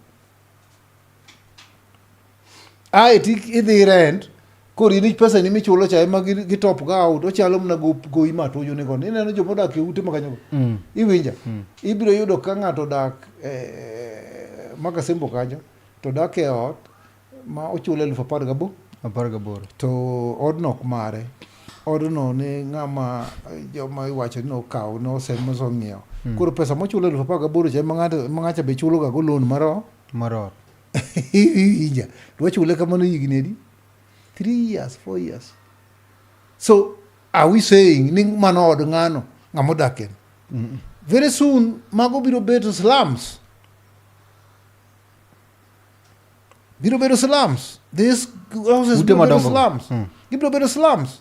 Ae ti idhi rent Koro in pesa ni michulo cha ema gi top ga out, ochalo mana gowi matuju ni kono. Ineno joma odak e ute ma kanyogo. Iwinja? Ibiro yudo ka ng'ato odak eh, Makasembo kanyo to dak e ot ma ochulo 18,000. 18. To odno ok mare. Odno ne ng'ama joma iwacho ni nokawo noseng'iewo. Koro pesa mochulo 18,000 cha ema ng'acha be chulo ga go loan mar ot. Mar ot. Iwinja? To wachule kamano higni adi? 3 years, 4 years. So are we saying ni mano od ng'ano ng'ama odak en? Very soon mago biro bedo slums. Biro bedo slums. These houses Ute biro bedo madongo. slums. Gibiro bedo slums.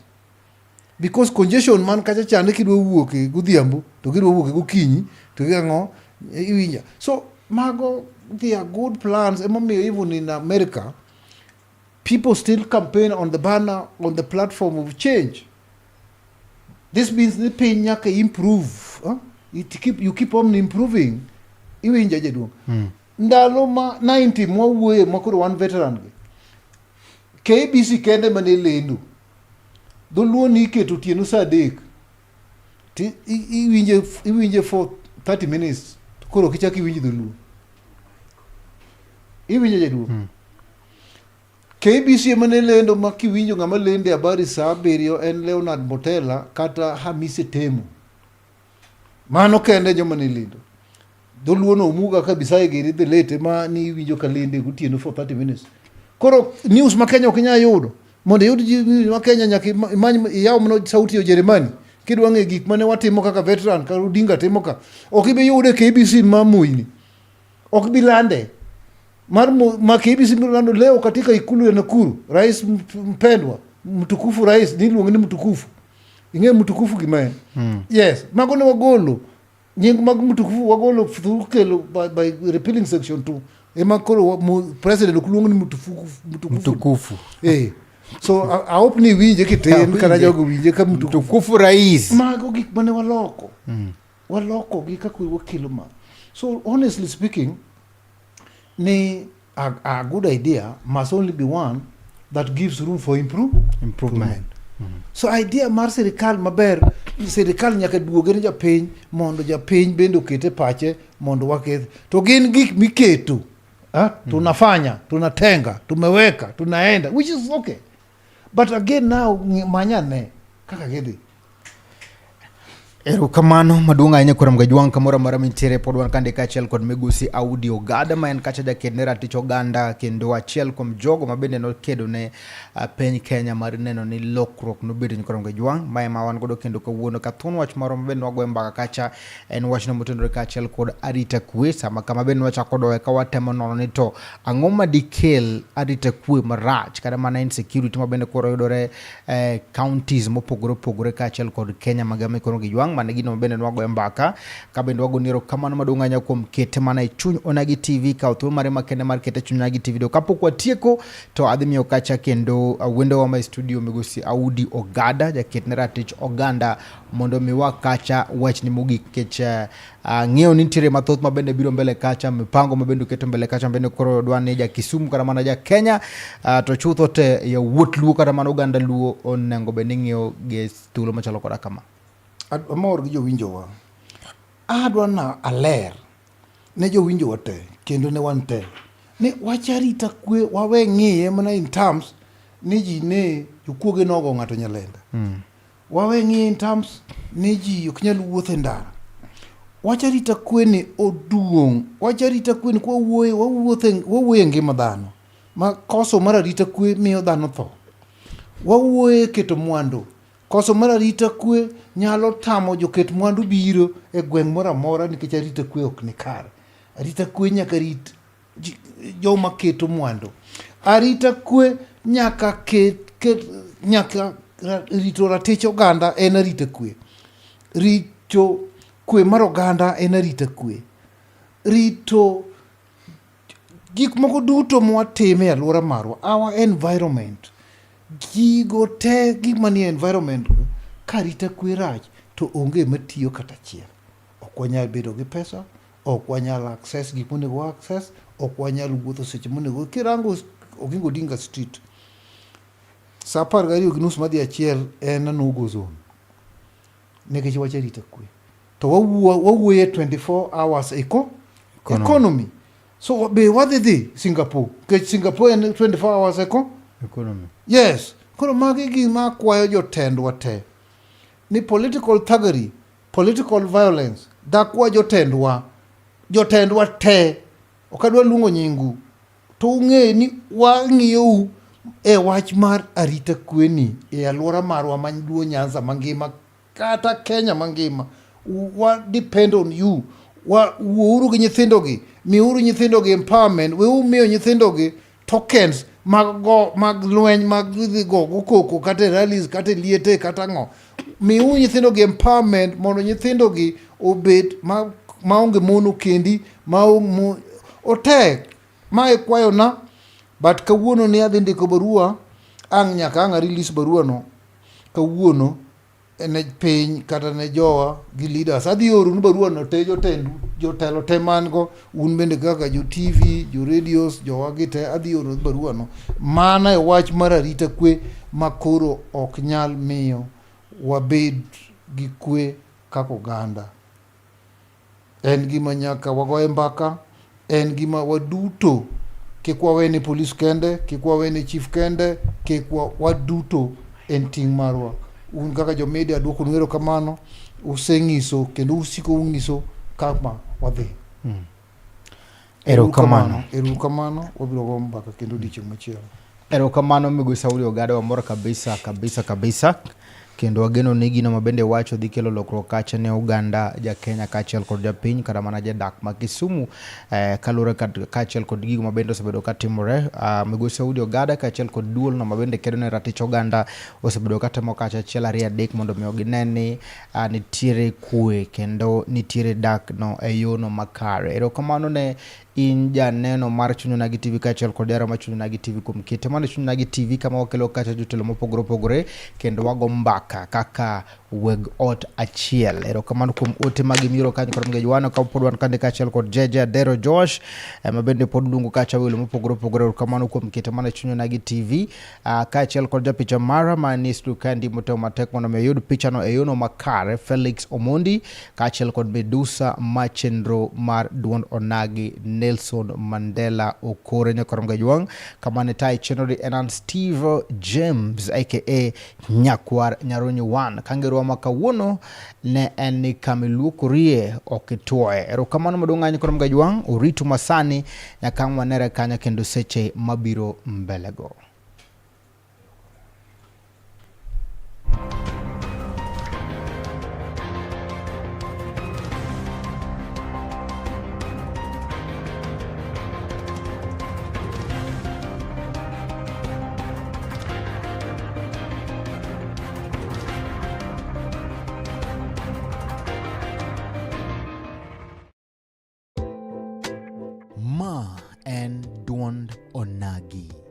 Because congestion man kacha chande kidwa wuok e godhiambo to kidwa wuok e gokinyi to gang'o iwinja. So mago they are good plans emomiyo even in America people still campaign on the banner on the platform of change. This means ni piny nyaka improve. Huh? You keep on improving. Iwinja jaduong'. Ndalo ma 90 mwawuoye ma koro wan veteran gi. KBC kende mane lendo. Dholuo ni iketo otieno saa 3. Ti iwinje for 30 minutes. Koro ok ichak iwinj dholuo. Iwinjo jaduong'. KBC ema ne lendo ma kiwinjo ng'ama lendo e habari saa 7 en Leonard Motela kata Hamise Temo. Mano kende joma ne lendo. Dholuo no Omuga kabisa giri dhi lete ma ni iwinjo ka lende gotieno for 30 minutes. Koro news ma Kenya ok inyal yudo. Mondo iyud news ma Kenya nyaka imany iyaw mana sauti ya Ujerumani. Kidwa ng'e gik mane watimo kaka veteran ka Odinga timo ka. Ok ibi yude KBC ma Muini. Ok bi lande. Mar ma KBC biro lando leo katika ikulu ya Nakuru, rais mpendwa, mtukufu rais, niluonge ni mtukufu. Ing'e mtukufu gima en? Yes, mago ne wagolo. Nying mag mtukufu wagolo through kelo by repealing section 2. Ema koro president ok luong ni mtukufu. Mtukufu. Mtukufu. Eh. So I hope ni winje kitin kata jogo winje ka mtukufu. Mtukufu rais. Mago gik mane waloko. Waloko gi kaka wakelo ma. So honestly speaking, ni a good idea must only be one that gives room for improvement. So idea mar sirikal maber, sirikal nyaka duoge ne japiny mondo japiny bende okete pache mondo waketh. To gin gik miketo. Ha? Tunafanya, tunatenga, tumeweka, tunaenda, which is okay. But again now manyane kaka gidhi. Erokamano maduong' ahinya kuom gajwang' kamoro amora mintiere pod wan kande kaachiel kod migosi Audi Ogada ma en kacha jaked ne ratich oganda kendo achiel kuom jogo ma bende nokedo ne piny Kenya mar neno ni lokruok nobedo nyikoro gajwang' ma ema wan godo kendo kawuono ka thuon wach moro ma bende wagoyo mbaka kacha en wachno motenore kaachiel kod arita kwe sama kama bende wachako doye ka watemo nono ni to ang'o ma dikel arita kwe marach kata mana insecurity ma bende koro yudore counties mopogore opogore kaachiel kod Kenya magama ikono gi jwang' mane gino bende nwagoyo mbaka ka bende wagoni erokamano maduong' ahinya kuom kete mana e chuny Onagi TV kawo thuolo mare makende mar kete e chuny Onagi TV. To kapok watieko to adhi miyo kacha kendo wendowa ma e studio migosi Audi Ogada jaket ne ratich oganda mondo mi wa kacha wachni mogik nikech ang'eyo ni nitiere mathoth ma bende biro mbele kacha mipango ma bende oketo mbele kacha bende koro dwa ni ja Kisumu kata mana ja Kenya to chutho te yawuot Luo kata mana oganda Luo onego bed ni ng'iyo gi thuolo machalo koda kama. Amor gi jowinjowa. Adwa na aler ne jowinjowa te kendo ne wan te ni wach arita kwe wawe ng'iye mana in terms ni ji ne jokuoge nogo ng'ato Nyalenda. Wawe ng'iye in terms ni ji ok nyal wuotho e ndara. Wach arita kwe ni oduong'. Wach arita kwe ni kwa wuoye wawuoyo e ngima dhano. Ma koso mar arita kwe miyo dhano tho. Wawuoye keto mwandu. Koso mar arita kwe nyalo tamo joket mwandu biro e gweng' moro amora nikech arita kwe ok ni kare. Arita kwe nyaka rit joma keto mwandu. Arita kwe nyaka ket nyaka rito ratich oganda en arita kwe. Rito kwe mar oganda en arita kwe. Rito gik moko duto mwatimo e alwora marwa, our environment, gigo te gik manie environment ka arita kwe rach to onge matiyo kata achiel. Ok wanyal bedo gi pesa, ok wanyal access gik monego wa access, ok wanyal wuotho seche monego. Kirango Oginga Odinga Street, Sa 12:30 madhi 1 en no-go zone. Nikech wach arita kwe. To wawuoyo 24 hours economy. So be wadhi dhi Singapore. Nikech Singapore en 24 hours economy. Yes. Koro magi gima akwayo jotendwa te. Ni political thuggery, political violence, dakwa jotendwa. Jotendwa te. Ok adwa luongo nyingu. To ung'e ni wang'iyou e wach mar arita kweni e alwora marwa ma Luo Nyanza mangima kata Kenya mangima. Wa depend on you. Wa wuouru gi nyithindogi, miuru nyithindogi empowerment, weuru miyo nyithindogi tokens mag go mag lweny mag dhi go go koko kata e rallies kata e liete kata ang'o. Miuru nyithindogi empowerment mondo nyithindogi obed maonge mono kendi ma otek. Mae kwayona, but kawuono ni adhi ndiko barua, ang' nyaka ang' a release barua no kawuono ne piny kata ne jowa gi leaders. Adhi oronu barua no te jotendu, jotelo te man go, un bende kaka jo TV, jo radios, jowa gi te, adhi oro barua no. Mana e wach mar arita kwe ma koro ok nyal miyo wabed gi kwe kaka oganda. En gima nyaka wagoye mbaka, en gima waduto kik wawe ne polis kende, kik wawe ne chief kende, kik waduto en ting' marwa. Un kaka jo media aduokonu erokamano, useng'iso kendo usiko ung'iso kama wadhi. Erokamano. Erokamano, wabiro go mbaka kendo odiochieng' machielo. Erokamano Migosi Sauli Ogada, wamor kabisa kabisa kabisa kendo wageno ni gino mabende wacho dhi kelo lokruok kacha ne oganda ja Kenya kaachiel kod japiny kata mana jadak ma Kisumu kaluwore kaachiel kod gigo mabende osebedo katimore. Migosi Sauli Ogada kaachiel kod duolno mabende kedo ne ratich oganda osebedo katemo kacha achiel ariyo adek mondo mi gine ni nitiere kwe kendo nitiere dak no e yono makare. Erokamano ne in janeno mar Chuny Onagi TV kaachiel kod jaro mar Chuny Onagi TV kuom kete mana Chuny Onagi TV kama wakelo kacha jotelo mopogore opogore kendo wago mbaka kaka weg ot achiel. Erokamano kuom ote magi mioro kanyo kod mgeji wano ka pod wan kande kaachiel kod JJ Adero Josh ma bende pod luongo kacha welo mopogore opogore. Erokamano kuom kete mana Chuny Onagi TV kaachiel kod japicha mara ma ni studio kandi motemo matek mondo mi oyud pichano e yono makare Felix Omondi kaachiel kod Medusa ma chenro mar duond Onagi Nelson Mandela Okore Nyakorom Gajwang' kama ne tayi chenro ni en an Steve James aka Nyakwar Nyaronyo 1 kangerwa ma kawuono ne en ni kamiluokorie ok ituoye. Erokamano maduong' ahinya Nyakorom Gajwang' oritu masani nyaka ang' wanere kanyo kendo seche mabiro mbelego. Ma en duond Onagi.